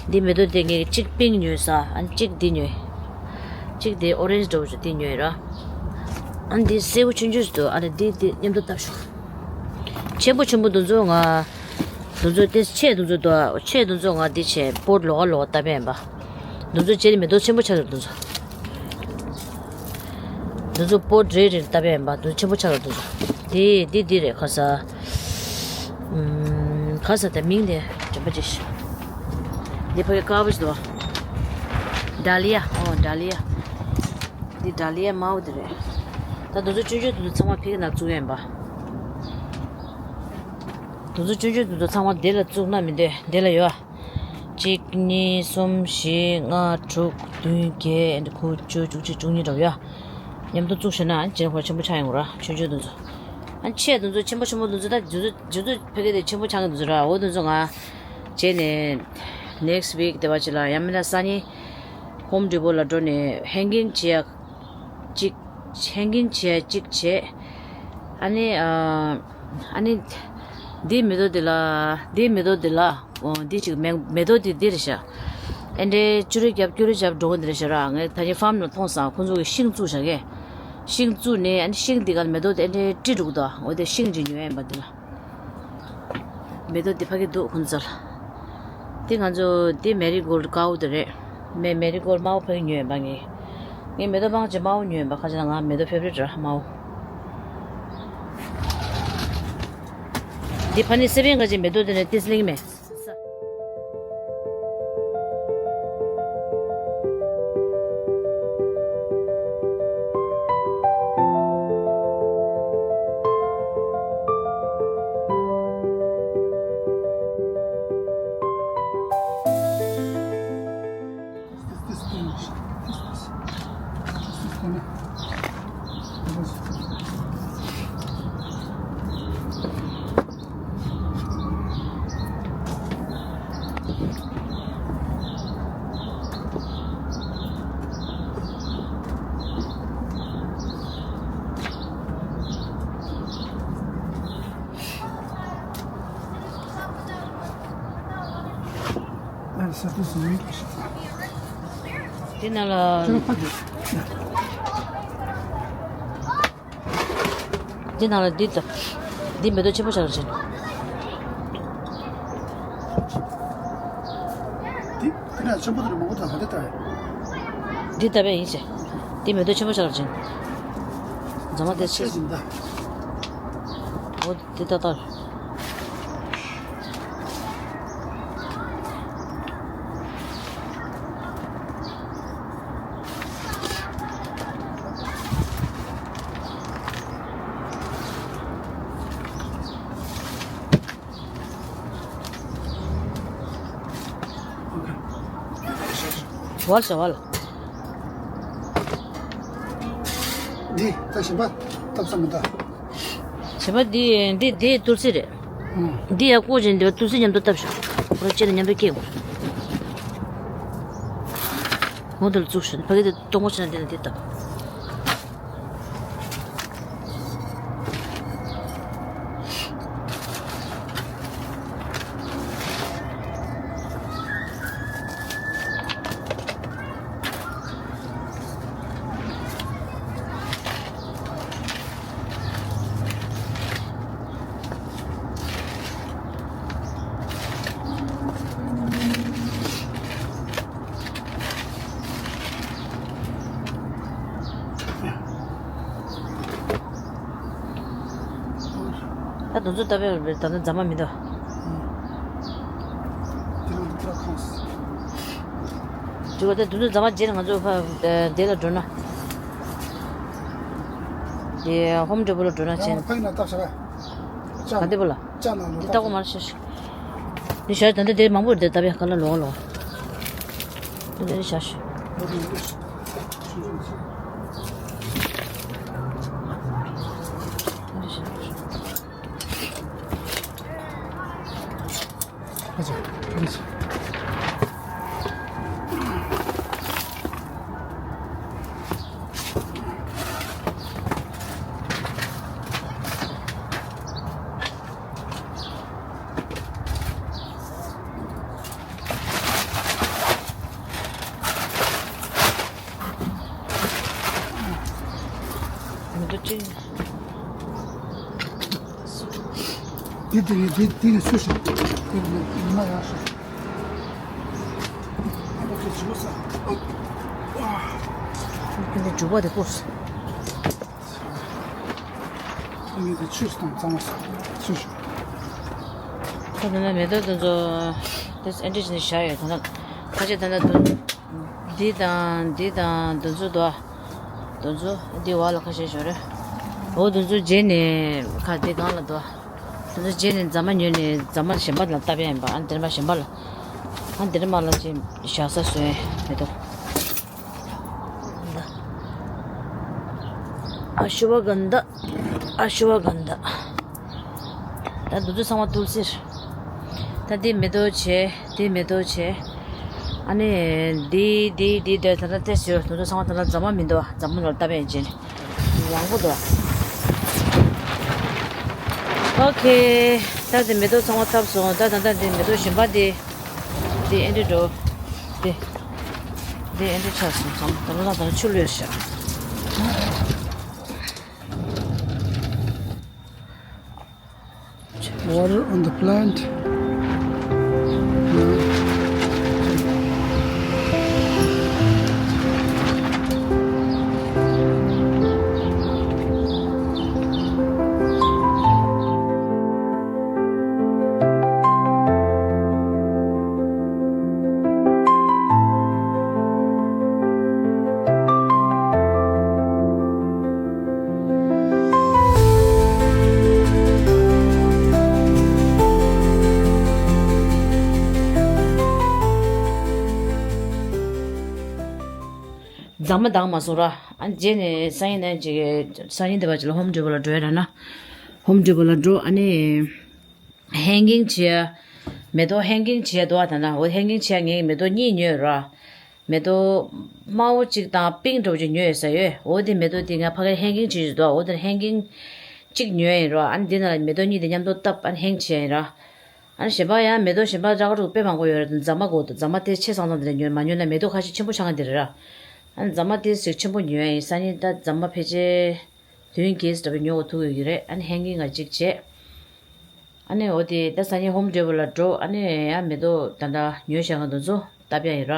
འདི་མེ་ཏོག་འདི་ངས་གཅིག་པིང་ཉོས་ས། ཨ་གཅིག་འདི་ཉོས། གཅིག་འདི་ཨོ་རེན་ཇི་འདྲ་བོ་ཞིག་འདི་ཉོས་ར། ཨ་འདི་སེར་པོ་ཆུང་ཆུང་ཞིག་འདུག་ཨ་རེ་འདི་འདི་མཉམ་དུ་བཏབ་ཤོག་ཆེན་པོ་ཆེན་པོ་དེ་ཚོ་ང་། དེ་ཚོ་དེ་ཆེ་དེ་ཚོ་དོ། ཆེ་དེ་ཚོ་ང་འདི་བྱས་པོཊ་ལོགས་ཀ་ལོགས་ཀ་བཏབ་ཡིན་པ། དེ་ཚོ་བྱས་ནས་མེ་ཏོག་ཆེན་པོ་ཆགས་ཡོད་དེ་ཚོ། དེ་ཚོ་པོཊ་རེ་རེ་བཏབ་ཡིན་པ། དེ་ཚོ་ཆེན་པོ་ཆགས་ཡོད་དེ་ཚོ། དེ་དེ་འདི་རེད་ཁ་ས། ཨུམ། ཁ་ས་དེ་མིང་དེ་དྲན་པ་ཅིག་འདི་ཕ་གི་དཀར་པོ་ཞིག་འདུག་བ། ཌཱ་ལི་ཡ། ཨོ་ཌཱ་ལི་ཡ། འདི་ཌཱ་ལི་ཡ་དམར་པོ་དེ་རེད། ད་དུང་ཚོ་ཆུང་ཆུང་དེ་ཚོ་ཚང་མ་ཕ་གི་ནང་བཙུགས་ཡོད་པ། དུང་ཚོ་ཆུང་ཆུང་དེ་ཚོ་ཚང་མ་འདི་ལ་བཙུགས་ན་མི་འདོད་འདི་ལ་ཡོད། གཅིག་གཉིས་གསུམ་བཞི་ལྔ་དྲུག་བདུན་བརྒྱད་དགུ་བཅུ་བཅུ་གཅིག་བཅུ་གཉིས་འདྲ་བོ་ཡ། མཉམ་དུ་བཙུགས་ཤེ་ན་ཨ་ནི་ཅན་ཁོ་ཆེན་པོ་ཆགས་ཡོང་གི་ར་ཆུང་ཆུང་དེ་ཚོ། ཨ་ནི་ཆེ་དེ་ཚོ་ཆེན་པོ་ཆེན་པོ་དེ་ཚོ་ད་དེ་ཚོ་དེ་ཚོ་ཕ་གི་དེ་ཆེན་པོ་ཆགས་མཁན་དེ་ཚོ་ར་འོ་དེ་ཚོ་ང་བྱས་ནས་next week དེ་བ་ཅི་ལ་ཡང་མིན་ན་སང་ཉིན་Home Depot ལ་འགྲོ་ནས་hanging བྱེད་ཡ་གཅིག hanging བྱེད་ཡ་གཅིག་བྱས། ཨ་ནི་ཨ། ཨ་ནི། འདིའི་མེ་ཏོག་འདི་ལ། འདིའི་མེ་ཏོག་འདི་ལ། འོ་འདི་ཅིག་མེ་མེ་ཏོག་འདི་འདི་རེད་ཤག་ཨེ་འདྲའི་ཅུ་རེ་རྒྱབ་ཅུ་རེ་རྒྱབ་འགྲོ་གི་འདི་རེད་ཤག་ར། ངས་ད་ནི་ཕརམ་ལ་མཐོང་སོང་། ཁོང་ཚོ་གིས་ཤིང་བཙུགས་བཞག་གས། ཤིང་བཙུགས་ནས་ཨ་ནི་ཤིང་འདི་ག་ལ་མེ་ཏོག་འདི་ཨེ་འདྲའི་དཀྲིས་འགྲོ་གི་འདུག་འོ་དེ་ཤིང་ཅིག་ཉོ་ཡ་ཡིན་པ་འདི་ལ། མེ་ཏོག་འདི་ཕ་གི་འདུག་ཁོང་ཚོ་ལ། འདི་ང་ཚོ་འདི་མེ་རི་གོལ་ཌི་དཀར་པོ་དེ་རེད། མེ་མེ་རི་གོལ་ཌི་དམར་པོ་ཕ་གི་ཉོས་ཡོད་པ་ངས། ངས་མེ་ཏོག་མང་ཆེ་དམར་པོ་ཉོས་ཡོད་པ་ཁ་ཅིག་ལ་ང་མེ་ཏོག་ཕེ་བ་རིཊ་ར་དམར་པོ། འདི་ཕ་ནི་སེ་བན་ཁ་ཅིག་མེ་ཏོག་དེ་ནས་ཏིས་ལིང་མེ། དེ་ནང་ལ། དེ་ནང་ལ་འདི་ལྟ། འདི་མེ་ཏོག་ཆེན་པོ་ཆགས་ཀྱི་རེད། འདི་ཁྱོད་ནས་ཆེན་པོ་དེ་མང་པོ་དང་ག་འདྲ་ལྟ་བས། འདི་ལྟ་བས་ཡིན་ཟེར། འདི་མེ་ཏོག་ཆེན་པོ་ཆགས་ཀྱི་རེད། རྫ་མ་དེ་ཆེ། འོ་འདི་ལྟ་ལྟ། ཝལ་ཤ་ཝལ། འདི་ད་གཞན་པ་བཏབ་ས་མི་འདུག་གཞན་པ་འདི་འདི་འདི་ཏུལ་སི་རེད། ཨང་། འདི་ཡ་ཀོ་ཅན་འདི་ཏུལ་སི་མཉམ་དུ་བཏབ་ཤོག་ཁོ་ར་ཅེ་ན་མཉམ་དུ་སྐྱེ་དགོས། ངོ་དེ་ལ་བཙུགས་ཤོག་ཕ་གི་དེ་གཏོང་མོ་བྱས་ན་འདི་ན་འདི་བཏབ། ད་དུང་ཚོ་ལྟ་བའི་ད་ལྟ་རྫ་མ་མི་འདུག་དེ་ལ་འདི་ཁ་ཁོངས། དེ་བ་ད་དུང་ཚོ་རྫ་མ་རྗེས་ལ་ང་ཚོ་ཕ་དེ་ལ་འགྲོ་ན། དེ་ཧོམ་ཌེ་པོ་ལ་འགྲོ་ན་ཡང་ཕ་གི་ན་བཏགས་བྱ་བ། ག་འདི་པོ་ལ། ལྕགས་ནང་ལོ་འདི་ལྟ་གོ་མར་ཤེས་ཤིག་འདི་ཞར་ད་འདི་དེ་མང་པོ་འདི་ལྟ་བའི་ག་ལ་ལོག་ལོག་འདི་འདི་ཞར་ཤིག་འདི་ཞར་ཤིག་ཨ་ཅག་ཨ་ཅག་མི་འདུག་ཅི། འདི་འདི་ནི་འདི་འདི་ནི་སུ་ཞིག་འདི་ནི་མ་ཡང་ཞིག་འདི་འཇུག་པ་དེ་ཕོག་སོང་། ངས་དེ་ཆུས་དང་གཙང་མ་ཟ། ཆུས། ཁོ་ཚོ་ན་མེ་ཏོག་དེ་ཚོ་དེ་ཨེ་འདྲ་བྱས་ནས་བཞག་ཡོད་ད་ན། ཁ་ཤས་ད་ལྟ་འདུ་འདི་དང་འདི་དང་འདུ་འཛོམས་འདུག་ཨ། འདུ་འཛོམས་འདི་བར་ལ་ཁ་ཤས་ཞོར་རེད། འོ་འདུ་འཛོམས་རྗེས་ནས་ཁ་འདི་སྒང་ལ་འདུག་ཨ། འདུ་འཛོམས་རྗེས་ནས་རྫ་མ་ཉོས་ནས་རྫ་མ་གཞན་པ་ལ་བཏབ་ཡ་ཡིན་པ། ཨ་འདིར་མ་གཞན་པ་ལ། ཨ་འདིར་མ་ལ་ཅིག་བཞག་ས་བཟོས་མི་འདུག་ཨ་ཤུ་བ་གན་ད། ཨ་ཤུ་བ་གན་ད། ད་འདུ་འཛོམས་ཚང་མ་བཏུལ་ཟེར། ད་འདི་མེ་ཏོག་བྱས། འདི་མེ་ཏོག་བྱས། ཨ་ནི་འདི་འདི་འདི་འདི་ད་ལྟ་ཏེ་ཟེར། འདུ་འཛོམས་ཚང་མ་ད་ལྟ་རྫ་མ་མི་འདུག་ཨ། རྫ་མ་ལ་བཏབ་ཡ་ཡིན་ཅེ། ཡང་པོ་འདུག་ཨ། ཨོ་ཁེ། ད་འདི་མེ་ཏོག་ཚང་མ་བཏབ་སོང་། ད་ད་ད་འདི་མེ་ཏོག་གཞན་པ་འདི། འདི་ཨེ་འདྲ་འགྲོ། འདི། འདི་ཨེ་འདྲ་ཆགས་སོང་། ཚང་མ་ད་ལོ་ད་ད་ཆུ་ལོས་ཤག Water on the plant. རྫ་མ་འདང་མ་སོང་ར། ཨ་རྗེས་ནས་སང་ཉིན་ནས་ཅིག་སང་ཉིན་དེ་བ་ཅིག་ལ་ཧོམ་ཌེ་པོ་ལ་འགྲོ་ཡ་ར་ན། ཧོམ་ཌེ་པོ་ལ་འགྲོ། ཨ་ནི། ཧེང་གིང་བྱེད་ཡ། མེ་ཏོག་ཧེང་གིང་བྱེད་ཡ་འདུག་ཨ། ད་ན་འོ་ཧེང་གིང་བྱེད་ཡ་ངས་མེ་ཏོག་གཉིས་ཉོས་ར། མེ་ཏོག་དམར་པོ་གཅིག་དང་པིང་ཀི་འདྲ་པོ་གཅིག་ཉོས་ཡོད་ས་ཡོད། འོ་དེ་མེ་ཏོག་དེ་ང་ཕ་གིར་ཧེང་གིང་བྱེད་ཀྱི་འདུག་འོ་དེར་ཧེང་གིང་གཅིག་ཉོས་ཡིན་ར། ཨ་ནི་དེ་ན་ལ་མེ་ཏོག་གཉིས་དེ་མཉམ་དུ་བཏབ། ཨ་ནི་ཧེང་བྱེད་ཡ་ཡིན་ར། ཨ་ནི་གཞན་པ་ཡང་མེ་ཏོག་གཞན་པ་རག་རུག་དཔེ་མང་པོ་ཡོད་རེད། རྫ་མ་དགོས་འདུག་རྫ་མ་དེ་ཆེ་ཚང་ཚང་དེ་འདྲ་ཉོས་མ་ཉོས་ན་མེ་ཏོག་ཁ་ཤས་ཆེན་པོ་ཆགས་ཀྱི་འདི་རེད་ར། ཨ་ནི་རྫ་མ་དེ་ཟིག་ཆེན་པོ་ཉོས་ཡིན། སང་ཉིན་ད་རྫ་མ་ཕལ་ཆེར་དུས་ཡུན་གྱིས་འདྲ་པོ་ཉོ་དགོས་ཐུག་ཡོད་ཀྱི་རེད། ཨ་ནི་ཧེང་གིང་ང་གཅིག་བྱས། ཨ་ནི་འོ་དེ་ད་སང་ཉིན་ཧོམ་ཌེ་པོ་ལ་འགྲོ། ཨ་ནི་ཡང་མེ་ཏོག་ད་ད་ཉོས་བཞག་ག་འདུག་ཚོ་བཏབ་ཡ་ཡིན་ར།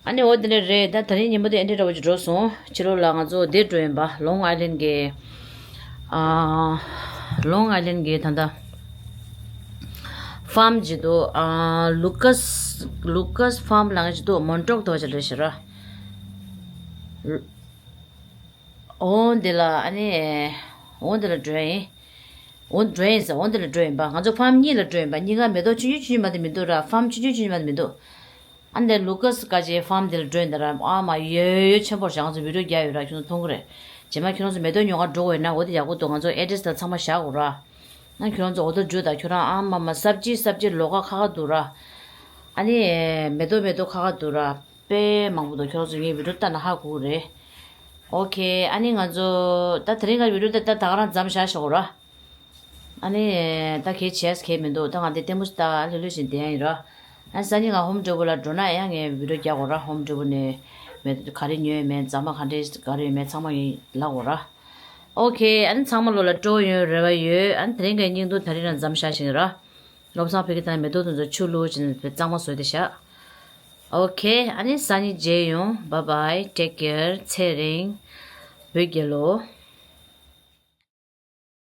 ཨ་ནི་འོ་དེ་འདྲ་རེད། ད་ད་རིང་ཉིན་མོ་དེ་ཨེ་འདྲ་འདྲ་པོ་ཅིག་འགྲོ་སོང་། ཕྱི་ལོགས་ལ་ང་ཚོ་དེ་འགྲོ་ཡིན་པ། ལོང་ཨའི་ལན་གི། ཨ། ལོང་ཨའི་ལན་གི་ད་ད། ཕཱམ་ཅིག་འདུག་ཨ། ལུ་ཀཱས། ལུ་ཀཱས་ཕཱམ་ལབ་མཁན་ཅིག་འདུག་མོན་ཀྲོག་དེ་བ་ཅིག་རེད་ཤག་ར། འོ་འདི་ལ་ཨ་ནི། འོ་འདི་ལ་འགྲོ་ཡ་ཡིན། འོ་འགྲོ་ཡ་ཡིན་ཟེར། འོ་འདི་ལ་འགྲོ་ཡིན་པ། ང་ཚོ་ཕཱམ་གཉིས་ལ་འགྲོ་ཡིན་པ། གཉིས་ཀ་མེ་ཏོག་ཆུང་ཆུང་ཆུང་ཆུང་མ་དེ་མི་འདུག་ར། ཕཱམ་ཆུང་ཆུང་ཆུང་ཆུང་མ་དེ་མི་འདུག་ཨ་འདི་ལུ་ཀཱས་ཀ་ཅེ་ཕཱམ་དེ་ལ་འགྲོ་ཡིན་ད་ར། ཨ་མ་ཡོད་ཡོད་ཆེན་པོ་རེད་ཤག་ང་ཚོ་བི་ཌི་ཡོ་རྒྱག་ཡོད་ར། ཁྱོད་ཚོ་མཐོང་གི་རེད། རྗེས་མ་ཁྱོད་རང་ཚོ་མེ་ཏོག་ཉོ་ག་འགྲོ་དགོས་ཡོད་ན་འོ་དེ་ཡག་པོ་འདུག་ང་ཚོ་ཨེ་ཌི་རེ་སི་དང་ཚང་མ་བཞག་གོ་ར། ཨ་ཁྱོད་རང་ཚོ་འོ་དེ་འཇུ་དང་། ཁྱོད་རང་ཨ་མ་མ་སབ་ཇི་སབ་ཇི་ལོགས་ཀ་ཁ་ཁ་འདུག་ར། ཨ་ནི་མེ་ཏོག་མེ་ཏོག་ཁ་ཁ་འདུག་ར། དཔེ་མང་པོ་འདུག་ཁྱོད་རང་ཚོ་ངའི་བི་ཌི་ཡོ་ལྟ་ན་ཧ་གོ་གི་རེད། ཨོ་ཁེ། ཨ་ནི་ང་ཚོ་ད་དེ་རིང་ག་བི་ཌི་ཡོ་ད་ད་ག་རང་མཚམས་བཞག་ཤོག་ར། ཨ་ནི་ད་གས་བྱས་གས་མི་འདུག་ད་ང་འདི་ལྟད་མོ་ཞིག་ལྟ་ལྷོད་ལྷོད་བཞིན་བསྡད་ཡ་ཡིན་ར། ཨ་སང་ཉིན་ང་ཧོམ་ཌེ་པོ་ལ་འགྲོ་ན་ཡང་ངས་བི་ཌི་ཡོ་རྒྱག་དགོས་ར། ཧོམ་ཌེ་པོ་ནས་མེ་ག་རེ་ཉོས་མེད། རྫ་མ་ག་འདྲས་ག་རེ་ཡོད་མེད་ཚང་མ་ངས་ལབ་དགོས་ར། ཨོ་ཁེ། ཨ་ནི་ཚང་མ་ལོ་ལ་སྤྲོ་ཡོང་རེ་བ་ཡོད། ཨ་ནི་དེ་རིང་གི་བརྙན་ཐུང་ད་རིང་རང་མཚམས་བཞག་བཞིན་ར། བློ་བཟང་ཕ་གི་དང་མེ་ཏོག་དེ་ཚོ་ཆུ་བླུགས་བྱས་ནས་གཙང་མ་བཟོས་ཏེ་བཞག་ཨོ་ཁེ། ཨ་ནི་སང་ཉིན་མཇལ་ཡོང་། Bye bye, take care. ཚེ་རིང་། བོད་རྒྱལ་ལོ།